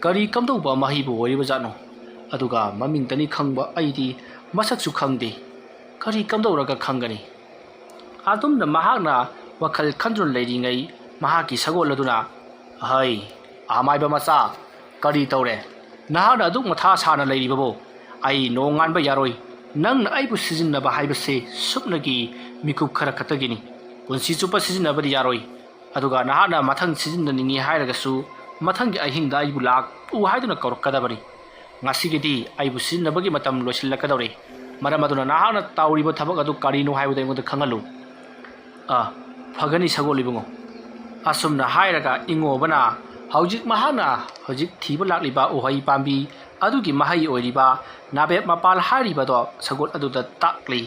ꯀꯔꯤ ꯀꯝꯗꯧꯕ ꯃꯍꯩꯕꯨ ꯑꯣꯏꯔꯤꯕꯖꯥꯠꯅꯣ? ꯑꯗꯨꯒ ꯃꯃꯤꯡꯇꯅꯤ ꯈꯪꯕ ꯑꯩꯗꯤ ꯃꯁꯛꯁꯨ ꯈꯪꯗꯦ꯫ ꯀꯔꯤ ꯀꯝꯗꯧꯔꯒ ꯈꯪꯒꯅꯤ?" ꯑꯗꯨꯝꯅ ꯃꯍꯥꯛꯅ ꯋꯥꯈꯜ ꯈꯟꯗꯨꯅ ꯂꯩꯔꯤꯉꯩ ꯃꯍꯥꯛꯀꯤ ꯁꯒꯣꯜ ꯑꯗꯨꯅ, "ꯍꯩ, ꯑꯃꯥꯏꯕ ꯃꯆꯥ, ꯀꯔꯤ ꯇꯧꯔꯦ? ꯅꯍꯥꯛꯅ ꯑꯗꯨꯛ ꯃꯊꯥ ꯁꯥꯅ ꯂꯩꯔꯤꯕꯕꯨ? ꯑꯩ ꯅꯣꯡꯉꯥꯟꯕ ꯌꯥꯔꯣꯏ꯫ ꯅꯪꯅ ꯑꯩꯕꯨ ꯁꯤꯖꯤꯟꯅꯕ ꯍꯥꯏꯕꯁꯦ ꯁꯨꯞꯅꯒꯤ ꯃꯤꯀꯨꯞ ꯈꯔ ꯈꯛꯇꯒꯤꯅꯤ꯫ ꯄꯨꯟꯁꯤ ꯆꯨꯞꯄ ꯁꯤꯖꯤꯟꯅꯕꯗꯤ ꯌꯥꯔꯣꯏ꯫ ꯑꯗꯨꯒ ꯅꯍꯥꯛꯅ ꯃꯊꯪ ꯁꯤꯖꯤꯟꯅꯅꯤꯡꯉꯤ ꯍꯥꯏꯔꯒꯁꯨ ꯃꯊꯪꯒꯤ ꯑꯍꯤꯡꯗ ꯑꯩꯕꯨ ꯂꯥꯛꯎ ꯍꯥꯏꯗꯨꯅ ꯀꯧꯔꯛꯀꯗꯕꯅꯤ꯫ ꯉꯁꯤꯒꯤꯗꯤ ꯑꯩꯕꯨ ꯁꯤꯖꯤꯟꯅꯕꯒꯤ ꯃꯇꯝ ꯂꯣꯏꯁꯤꯜꯂꯛꯀꯗꯧꯔꯦ꯫ ꯃꯔꯝ ꯑꯗꯨꯅ ꯅꯍꯥꯛꯅ ꯇꯧꯔꯤꯕ ꯊꯕꯛ ꯑꯗꯨ ꯀꯔꯤꯅꯣ ꯍꯥꯏꯕꯗꯨ ꯑꯩꯉꯣꯟꯗ ꯈꯪꯍꯜꯂꯨ꯫" "ꯑ, ꯐꯒꯅꯤ ꯁꯒꯣꯜ ꯏꯕꯨꯡꯉꯣ꯫" ꯑꯁꯨꯝꯅ ꯍꯥꯏꯔꯒ ꯏꯉꯣꯕꯅ ꯍꯧꯖꯤꯛ ꯃꯍꯥꯛꯅ ꯍꯧꯖꯤꯛ ꯊꯤꯕ ꯂꯥꯛꯂꯤꯕ ꯎꯍꯩ ꯄꯥꯝꯕꯤ ꯑꯗꯨꯒꯤ ꯃꯍꯩ ꯑꯣꯏꯔꯤꯕ ꯅꯥꯕꯦꯞ ꯃꯄꯥꯜ ꯍꯥꯏꯔꯤꯕꯗꯣ ꯁꯒꯣꯜ ꯑꯗꯨꯗ ꯇꯥꯛꯂꯤ꯫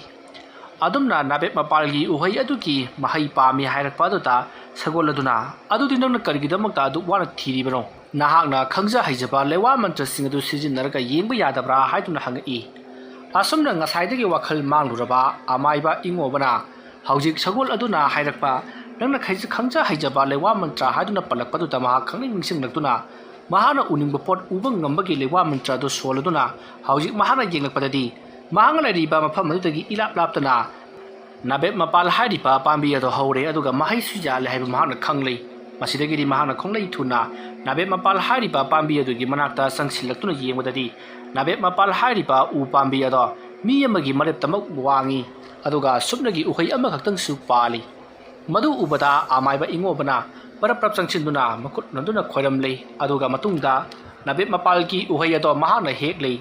ꯑꯗꯨꯝꯅ ꯅꯥꯕꯦꯞ ꯃꯄꯥꯜꯒꯤ ꯎꯍꯩ ꯑꯗꯨꯒꯤ ꯃꯍꯩ ꯄꯥꯝꯃꯤ ꯍꯥꯏꯔꯛꯄ ꯑꯗꯨꯗ ꯁꯒꯣꯜ ꯑꯗꯨꯅ, "ꯑꯗꯨꯗꯤ ꯅꯪꯅ ꯀꯔꯤꯒꯤꯗꯃꯛꯇ ꯑꯗꯨꯛ ꯋꯥꯅ ꯊꯤꯔꯤꯕꯅꯣ? ꯅꯍꯥꯛꯅ ꯈꯪꯖ ꯍꯩꯖꯕ ꯂꯩꯋꯥ ꯃꯟꯇ꯭ꯔꯁꯤꯡ ꯑꯗꯨ ꯁꯤꯖꯤꯟꯅꯔꯒ ꯌꯦꯡꯕ ꯌꯥꯗꯕ꯭ꯔꯥ?" ꯍꯥꯏꯗꯨꯅ ꯍꯪꯉꯛꯏ꯫ ꯑꯁꯨꯝꯅ ꯉꯁꯥꯏꯗꯒꯤ ꯋꯥꯈꯜ ꯃꯥꯡꯂꯨꯔꯕ ꯑꯃꯥꯏꯕ ꯏꯉꯣꯕꯅ ꯍꯧꯖꯤꯛ ꯁꯒꯣꯜ ꯑꯗꯨꯅ ꯍꯥꯏꯔꯛꯄ, "ꯅꯪꯅ ꯈꯩ-, ꯈꯪꯖ ꯍꯩꯖꯕ ꯂꯩꯋꯥ ꯃꯟꯇ꯭ꯔ" ꯍꯥꯏꯗꯨꯅ ꯄꯜꯂꯛꯄꯗꯨꯗ ꯃꯍꯥꯛ ꯈꯪꯅꯤꯡ ꯅꯤꯡꯁꯤꯡꯂꯛꯇꯨꯅ ꯃꯍꯥꯛꯅ ꯎꯅꯤꯡꯕ ꯄꯣꯠ ꯎꯕ ꯉꯝꯕꯒꯤ ꯂꯩꯋꯥ ꯃꯟꯇ꯭ꯔ ꯑꯗꯨ ꯁꯣꯜꯂꯗꯨꯅ ꯍꯧꯖꯤꯛ ꯃꯍꯥꯛꯅ ꯌꯦꯡꯂꯛꯄꯗꯗꯤ ꯃꯍꯥꯛꯅ ꯂꯩꯔꯤꯕ ꯃꯐꯝ ꯑꯗꯨꯗꯒꯤ ꯏꯂꯥꯞ ꯂꯥꯞꯇꯅ ꯅꯥꯕꯦꯞ ꯃꯄꯥꯜ ꯍꯥꯏꯔꯤꯕ ꯄꯥꯝꯕꯤ ꯑꯗꯨ ꯍꯧꯔꯦ, ꯑꯗꯨꯒ ꯃꯍꯩꯁꯨ ꯌꯥꯜꯂꯦ ꯍꯥꯏꯕ ꯃꯍꯥꯛꯅ ꯈꯪꯂꯦ꯫ ꯃꯁꯤꯗꯒꯤꯗꯤ ꯃꯍꯥꯛꯅ ꯈꯣꯡꯂꯩ ꯊꯨꯅ ꯅꯥꯕꯦꯞ ꯃꯄꯥꯜ ꯍꯥꯏꯔꯤꯕ ꯄꯥꯝꯕꯤ ꯑꯗꯨꯒꯤ ꯃꯅꯥꯛꯇ ꯆꯪꯁꯤꯜꯂꯛꯇꯨꯅ ꯌꯦꯡꯕꯗꯗꯤ ꯅꯥꯕꯦꯞ ꯃꯄꯥꯜ ꯍꯥꯏꯔꯤꯕ ꯎ ꯄꯥꯝꯕꯤ ꯑꯗꯣ ꯃꯤ ꯑꯃꯒꯤ ꯃꯔꯦꯞꯇꯃꯛ ꯋꯥꯡꯉꯤ, ꯑꯗꯨꯒ ꯁꯨꯞꯅꯒꯤ ꯎꯍꯩ ꯑꯃꯈꯛꯇꯪꯁꯨ ꯄꯥꯜꯂꯤ꯫ ꯃꯗꯨ ꯎꯕꯗ ꯑꯃꯥꯏꯕ ꯏꯉꯣꯕꯅ ꯄꯔꯞ ꯄꯔꯞ ꯆꯪꯁꯤꯟꯗꯨꯅ ꯃꯈꯨꯠ ꯅꯝꯗꯨꯅ ꯈꯣꯏꯔꯝꯂꯤ꯫ ꯑꯗꯨꯒ ꯃꯇꯨꯡꯗ ꯅꯥꯕꯦꯞ ꯃꯄꯥꯜꯒꯤ ꯎꯍꯩ ꯑꯗꯣ ꯃꯍꯥꯛꯅ ꯍꯦꯛꯂꯤ꯫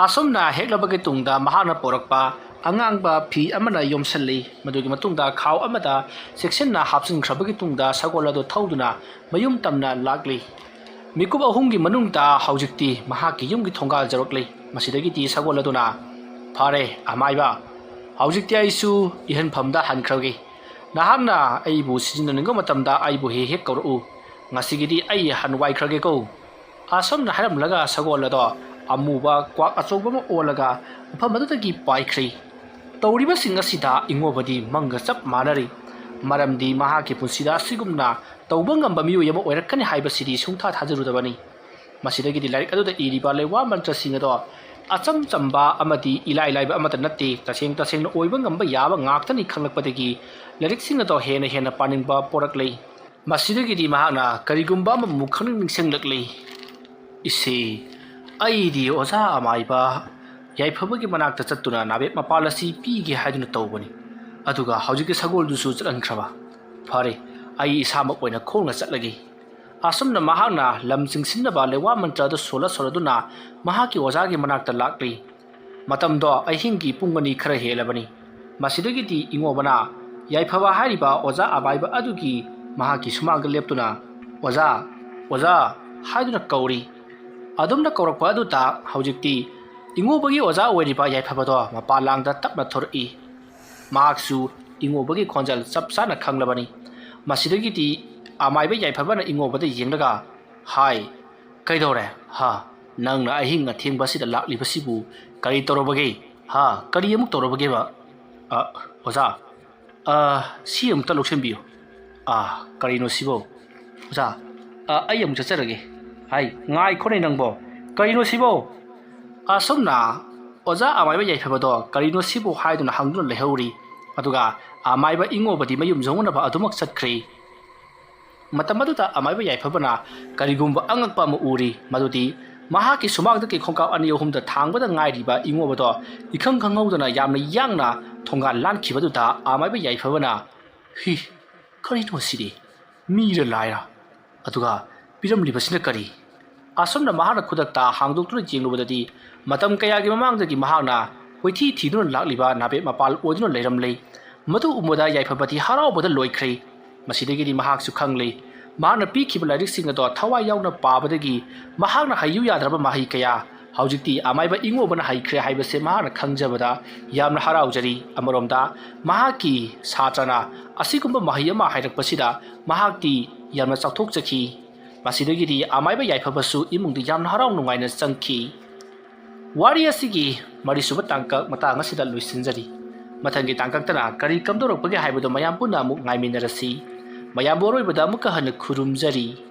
ꯑꯁꯨꯝꯅ ꯍꯦꯛꯂꯕꯒꯤ ꯇꯨꯡꯗ ꯃꯍꯥꯛꯅ ꯄꯨꯔꯛꯄ ꯑꯉꯥꯡꯕ ꯐꯤ ꯑꯃꯅ ꯌꯣꯝꯁꯤꯜꯂꯤ꯫ ꯃꯗꯨꯒꯤ ꯃꯇꯨꯡꯗ ꯈꯥꯎ ꯑꯃꯗ ꯆꯦꯛꯁꯤꯟꯅ ꯍꯥꯞꯆꯤꯟꯈ꯭ꯔꯕꯒꯤ ꯇꯨꯡꯗ ꯁꯒꯣꯜ ꯑꯗꯨ ꯊꯧꯗꯨꯅ ꯃꯌꯨꯝ ꯇꯝꯅ ꯂꯥꯛꯂꯤ꯫ ꯃꯤꯀꯨꯞ ꯑꯍꯨꯝꯒꯤ ꯃꯅꯨꯡꯗ ꯍꯧꯖꯤꯛꯇꯤ ꯃꯍꯥꯛꯀꯤ ꯌꯨꯝꯒꯤ ꯊꯣꯡꯒꯥꯜ ꯌꯧꯔꯛꯂꯤ꯫ ꯃꯁꯤꯗꯒꯤꯗꯤ ꯁꯒꯣꯜ ꯑꯗꯨꯅ, "ꯐꯔꯦ, ꯑꯃꯥꯏꯕ, ꯍꯧꯖꯤꯛꯇꯤ ꯑꯩꯁꯨ ꯏꯍꯟꯐꯝꯗ ꯍꯟꯈ꯭ꯔꯒꯦ꯫ ꯅꯍꯥꯛꯅ ꯑꯩꯕꯨ ꯁꯤꯖꯤꯟꯅꯅꯤꯡꯕ ꯃꯇꯝꯗ ꯑꯩꯕꯨ ꯍꯦꯛ ꯍꯦꯛ ꯀꯧꯔꯛꯎ꯫ ꯉꯁꯤꯒꯤꯗꯤ ꯑꯩ ꯍꯟꯋꯥꯏꯈ꯭ꯔꯒꯦꯀꯣ"꯫ ꯑꯁꯨꯝꯅ ꯍꯥꯏꯔꯝꯂꯒ ꯁꯒꯣꯜ ꯑꯗꯣ ꯑꯃꯨꯕ ꯀ꯭ꯋꯥꯛ ꯑꯆꯧꯕ ꯑꯃ ꯑꯣꯜꯂꯒ ꯃꯐꯝ ꯑꯗꯨꯗꯒꯤ ꯄꯥꯏꯈ꯭ꯔꯤ꯫ ꯇꯧꯔꯤꯕꯁꯤꯡ ꯑꯁꯤꯗ ꯏꯉꯣꯕꯗꯤ ꯃꯪꯒ ꯆꯞ ꯃꯥꯟꯅꯔꯤ꯫ ꯃꯔꯝꯗꯤ ꯃꯍꯥꯛꯀꯤ ꯄꯨꯟꯁꯤꯗ ꯑꯁꯤꯒꯨꯝꯅ ꯇꯧꯕ ꯉꯝꯕ ꯃꯤꯑꯣꯏ ꯑꯃ ꯑꯣꯏꯔꯛꯀꯅꯤ ꯍꯥꯏꯕꯁꯤꯗꯤ ꯁꯨꯡꯊꯥ ꯊꯥꯖꯔꯨꯗꯕꯅꯤ꯫ ꯃꯁꯤꯗꯒꯤꯗꯤ ꯂꯥꯏꯔꯤꯛ ꯑꯗꯨꯗ ꯏꯔꯤꯕ ꯂꯩꯋꯥ ꯃꯟꯇ꯭ꯔꯁꯤꯡ ꯑꯗꯣ ꯑꯆꯝ ꯆꯝꯕ ꯑꯃꯗꯤ ꯏꯂꯥꯏ ꯂꯥꯏꯕ ꯑꯃꯠꯇ ꯅꯠꯇꯦ, ꯇꯁꯦꯡ ꯇꯁꯦꯡꯅ ꯑꯣꯏꯕ ꯉꯝꯕ ꯌꯥꯕ ꯉꯥꯛꯇꯅꯤ ꯈꯪꯂꯛꯄꯗꯒꯤ ꯂꯥꯏꯔꯤꯛꯁꯤꯡ ꯑꯗꯣ ꯍꯦꯟꯅ ꯍꯦꯟꯅ ꯄꯥꯅꯤꯡꯕ ꯄꯣꯔꯛꯂꯦ꯫ ꯃꯁꯤꯗꯒꯤꯗꯤ ꯃꯍꯥꯛꯅ ꯀꯔꯤꯒꯨꯝꯕ ꯑꯃꯃꯨꯛ ꯈꯪꯅꯤꯡ ꯅꯤꯡꯁꯤꯡꯂꯛꯂꯤ꯫ "ꯏꯁꯦ, ꯑꯩꯗꯤ ꯑꯣꯖꯥ ꯑꯃꯥꯏꯕ ꯌꯥꯏꯐꯕꯒꯤ ꯃꯅꯥꯛꯇ ꯆꯠꯇꯨꯅ ꯅꯥꯕꯦꯠ ꯃꯄꯥꯜ ꯑꯁꯤ ꯄꯤꯒꯦ ꯍꯥꯏꯗꯨꯅ ꯇꯧꯕꯅꯤ꯫ ꯑꯗꯨꯒ ꯍꯧꯖꯤꯛꯀꯤ ꯁꯒꯣꯜꯗꯨꯁꯨ ꯆꯠꯍꯟꯈ꯭ꯔꯕ꯫ ꯐꯔꯦ, ꯑꯩ ꯏꯁꯥꯃꯛ ꯑꯣꯏꯅ ꯈꯣꯡꯅ ꯆꯠꯂꯒꯦ"꯫ ꯑꯁꯨꯝꯅ ꯃꯍꯥꯛꯅ ꯂꯝ ꯆꯤꯡꯁꯤꯟꯅꯕ ꯂꯩꯋꯥ ꯃꯟꯇ꯭ꯔ ꯑꯗꯨ ꯁꯣꯜꯂ ꯁꯣꯜꯂꯗꯨꯅ ꯃꯍꯥꯛꯀꯤ ꯑꯣꯖꯥꯒꯤ ꯃꯅꯥꯛꯇ ꯂꯥꯛꯂꯤ꯫ ꯃꯇꯝꯗꯣ ꯑꯍꯤꯡꯒꯤ ꯄꯨꯡ ꯑꯅꯤ ꯈꯔ ꯍꯦꯜꯂꯕꯅꯤ꯫ ꯃꯁꯤꯗꯒꯤꯗꯤ ꯏꯉꯣꯕꯅ ꯌꯥꯏꯐꯕ ꯍꯥꯏꯔꯤꯕ ꯑꯣꯖꯥ ꯑꯃꯥꯏꯕ ꯑꯗꯨꯒꯤ ꯃꯍꯥꯛꯀꯤ ꯁꯨꯃꯥꯡꯗ ꯂꯦꯞꯇꯨꯅ, "ꯑꯣꯖꯥ, ꯑꯣꯖꯥ" ꯍꯥꯏꯗꯨꯅ ꯀꯧꯔꯤ꯫ ꯑꯗꯨꯝꯅ ꯀꯧꯔꯛꯄ ꯑꯗꯨꯗ ꯍꯧꯖꯤꯛꯇꯤ ꯏꯉꯣꯕꯒꯤ ꯑꯣꯖꯥ ꯑꯣꯏꯔꯤꯕ ꯌꯥꯏꯐꯕꯗꯣ ꯃꯄꯥꯟ ꯂꯥꯡꯗ ꯇꯞꯅ ꯊꯣꯔꯛꯏ꯫ ꯃꯍꯥꯛꯁꯨ ꯏꯉꯣꯕꯒꯤ ꯈꯣꯟꯖꯦꯜ ꯆꯞ ꯆꯥꯅ ꯈꯪꯂꯕꯅꯤ꯫ ꯃꯁꯤꯗꯒꯤꯗꯤ ꯑꯃꯥꯏꯕ ꯌꯥꯏꯐꯕꯅ ꯏꯉꯣꯕꯗ ꯌꯦꯡꯂꯒ, "ꯍꯥꯏ, ꯀꯩꯗꯧꯔꯦ? ꯍꯥ? ꯅꯪꯅ ꯑꯍꯤꯡ ꯑꯊꯦꯡꯕ ꯑꯁꯤꯗ ꯂꯥꯛꯂꯤꯕꯁꯤꯕꯨ ꯀꯔꯤ ꯇꯧꯔꯕꯒꯦ? ꯍꯥ? ꯀꯔꯤ ꯑꯃꯨꯛ ꯇꯧꯔꯕꯒꯦꯕ? ꯑ, ꯑꯣꯖꯥ, ꯑ, ꯁꯤ ꯑꯃꯨꯛꯇ ꯂꯧꯁꯤꯟꯕꯤꯌꯨ꯫ ꯑ, ꯀꯔꯤꯅꯣ ꯁꯤꯕꯣ? ꯑꯣꯖꯥ, ꯑ, ꯑꯩ ꯑꯃꯨꯛ ꯆꯠꯆꯔꯒꯦ"꯫ "ꯍꯥꯏ, ꯉꯥꯏꯈꯣꯅꯦ ꯅꯪꯕꯣ꯫ ꯀꯔꯤꯅꯣ ꯁꯤꯕꯣ?" ꯑꯁꯨꯝꯅ ꯑꯣꯖꯥ ꯑꯃꯥꯏꯕ ꯌꯥꯏꯐꯕꯗꯣ "ꯀꯔꯤꯅꯣ ꯁꯤꯕꯨ?" ꯍꯥꯏꯗꯨꯅ ꯍꯪꯗꯨꯅ ꯂꯩꯍꯧꯔꯤ꯫ ꯑꯗꯨꯒ ꯑꯃꯥꯏꯕ ꯏꯉꯣꯕꯗꯤ ꯃꯌꯨꯝ ꯌꯧꯅꯅꯕ ꯑꯗꯨꯃꯛ ꯆꯠꯈ꯭ꯔꯦ꯫ ꯃꯇꯝ ꯑꯗꯨꯗ ꯑꯃꯥꯏꯕ ꯌꯥꯏꯐꯕꯅ ꯀꯔꯤꯒꯨꯝꯕ ꯑꯉꯛꯄ ꯑꯃ ꯎꯔꯤ꯫ ꯃꯗꯨꯗꯤ ꯃꯍꯥꯛꯀꯤ ꯁꯨꯃꯥꯡꯗꯒꯤ ꯈꯣꯡꯀꯥꯞ ꯑꯅꯤ ꯑꯍꯨꯝꯗ ꯊꯥꯡꯕꯗ ꯉꯥꯏꯔꯤꯕ ꯏꯉꯣꯕꯗꯣ ꯏꯈꯪ ꯈꯪꯍꯧꯗꯅ ꯌꯥꯝꯅ ꯌꯥꯡꯅ ꯊꯣꯡꯒꯥꯜ ꯂꯥꯟꯈꯤꯕꯗꯨꯗ ꯑꯃꯥꯏꯕ ꯌꯥꯏꯐꯕꯅ, "ꯍꯤ, ꯀꯔꯤꯅꯣ ꯁꯤꯗꯤ? ꯃꯤꯔ ꯂꯥꯏꯔ? ꯑꯗꯨꯒ ꯄꯤꯔꯝꯂꯤꯕꯁꯤꯅ ꯀꯔꯤ?" ꯑꯁꯨꯝꯅ ꯃꯍꯥꯛꯅ ꯈꯨꯗꯛꯇ ꯍꯥꯡꯗꯣꯛꯇꯨꯅ ꯌꯦꯡꯂꯨꯕꯗꯗꯤ ꯃꯇꯝ ꯀꯌꯥꯒꯤ ꯃꯃꯥꯡꯗꯒꯤ ꯃꯍꯥꯛꯅ ꯀꯣꯏꯊꯤ ꯊꯤꯗꯨꯅ ꯂꯥꯛꯂꯤꯕ ꯅꯥꯕꯦꯞ ꯃꯄꯥꯜ ꯑꯣꯏꯗꯨꯅ ꯂꯩꯔꯝꯂꯦ꯫ ꯃꯗꯨ ꯎꯕꯗ ꯌꯥꯏꯐꯕꯗꯤ ꯍꯔꯥꯎꯕꯗ ꯂꯣꯏꯈ꯭ꯔꯦ꯫ ꯃꯁꯤꯗꯒꯤꯗꯤ ꯃꯍꯥꯛꯁꯨ ꯈꯪꯂꯦ, ꯃꯍꯥꯛꯅ ꯄꯤꯈꯤꯕ ꯂꯥꯏꯔꯤꯛꯁꯤꯡ ꯑꯗꯣ ꯊꯋꯥꯏ ꯌꯥꯎꯅ ꯄꯥꯕꯗꯒꯤ ꯃꯍꯥꯛꯅ ꯍꯩꯌꯨ ꯌꯥꯗ꯭ꯔꯕ ꯃꯍꯩ ꯀꯌꯥ ꯍꯧꯖꯤꯛꯇꯤ ꯑꯃꯥꯏꯕ ꯏꯉꯣꯕꯅ ꯍꯩꯈ꯭ꯔꯦ ꯍꯥꯏꯕꯁꯦ ꯃꯍꯥꯛꯅ ꯈꯪꯖꯕꯗ ꯌꯥꯝꯅ ꯍꯔꯥꯎꯖꯔꯤ꯫ ꯑꯃꯔꯣꯝꯗ ꯃꯍꯥꯛꯀꯤ ꯁꯥꯇ꯭ꯔꯅ ꯑꯁꯤꯒꯨꯝꯕ ꯃꯍꯩ ꯑꯃ ꯍꯩꯔꯛꯄꯁꯤꯗ ꯃꯍꯥꯛꯇꯤ ꯌꯥꯝꯅ ꯆꯥꯎꯊꯣꯛꯆꯈꯤ꯫ ꯃꯁꯤꯗꯒꯤꯗꯤ ꯑꯃꯥꯏꯕ ꯌꯥꯏꯐꯕꯁꯨ ꯏꯃꯨꯡꯗ ꯌꯥꯝꯅ ꯍꯔꯥꯎ ꯅꯨꯡꯉꯥꯏꯅ ꯆꯪꯈꯤ꯫ ꯋꯥꯔꯤ ꯑꯁꯤꯒꯤ ꯃꯔꯤꯁꯨꯕ ꯇꯥꯡꯀꯛ ꯃꯇꯥꯡ ꯑꯁꯤꯗ ꯂꯣꯏꯁꯤꯟꯖꯔꯤ꯫ ꯃꯊꯪꯒꯤ ꯇꯥꯡꯀꯛꯇꯅ ꯀꯔꯤ ꯀꯝꯗꯧꯔꯛꯄꯒꯦ ꯍꯥꯏꯕꯗꯨ ꯃꯌꯥꯝ ꯄꯨꯟꯅ ꯑꯃꯨꯛ ꯉꯥꯏꯃꯤꯟꯅꯔꯁꯤ꯫ ꯃꯌꯥꯝꯕꯨ ꯑꯔꯣꯏꯕꯗ ꯑꯃꯨꯛꯀ ꯍꯟꯅ ꯈꯨꯔꯨꯝꯖꯔꯤ꯫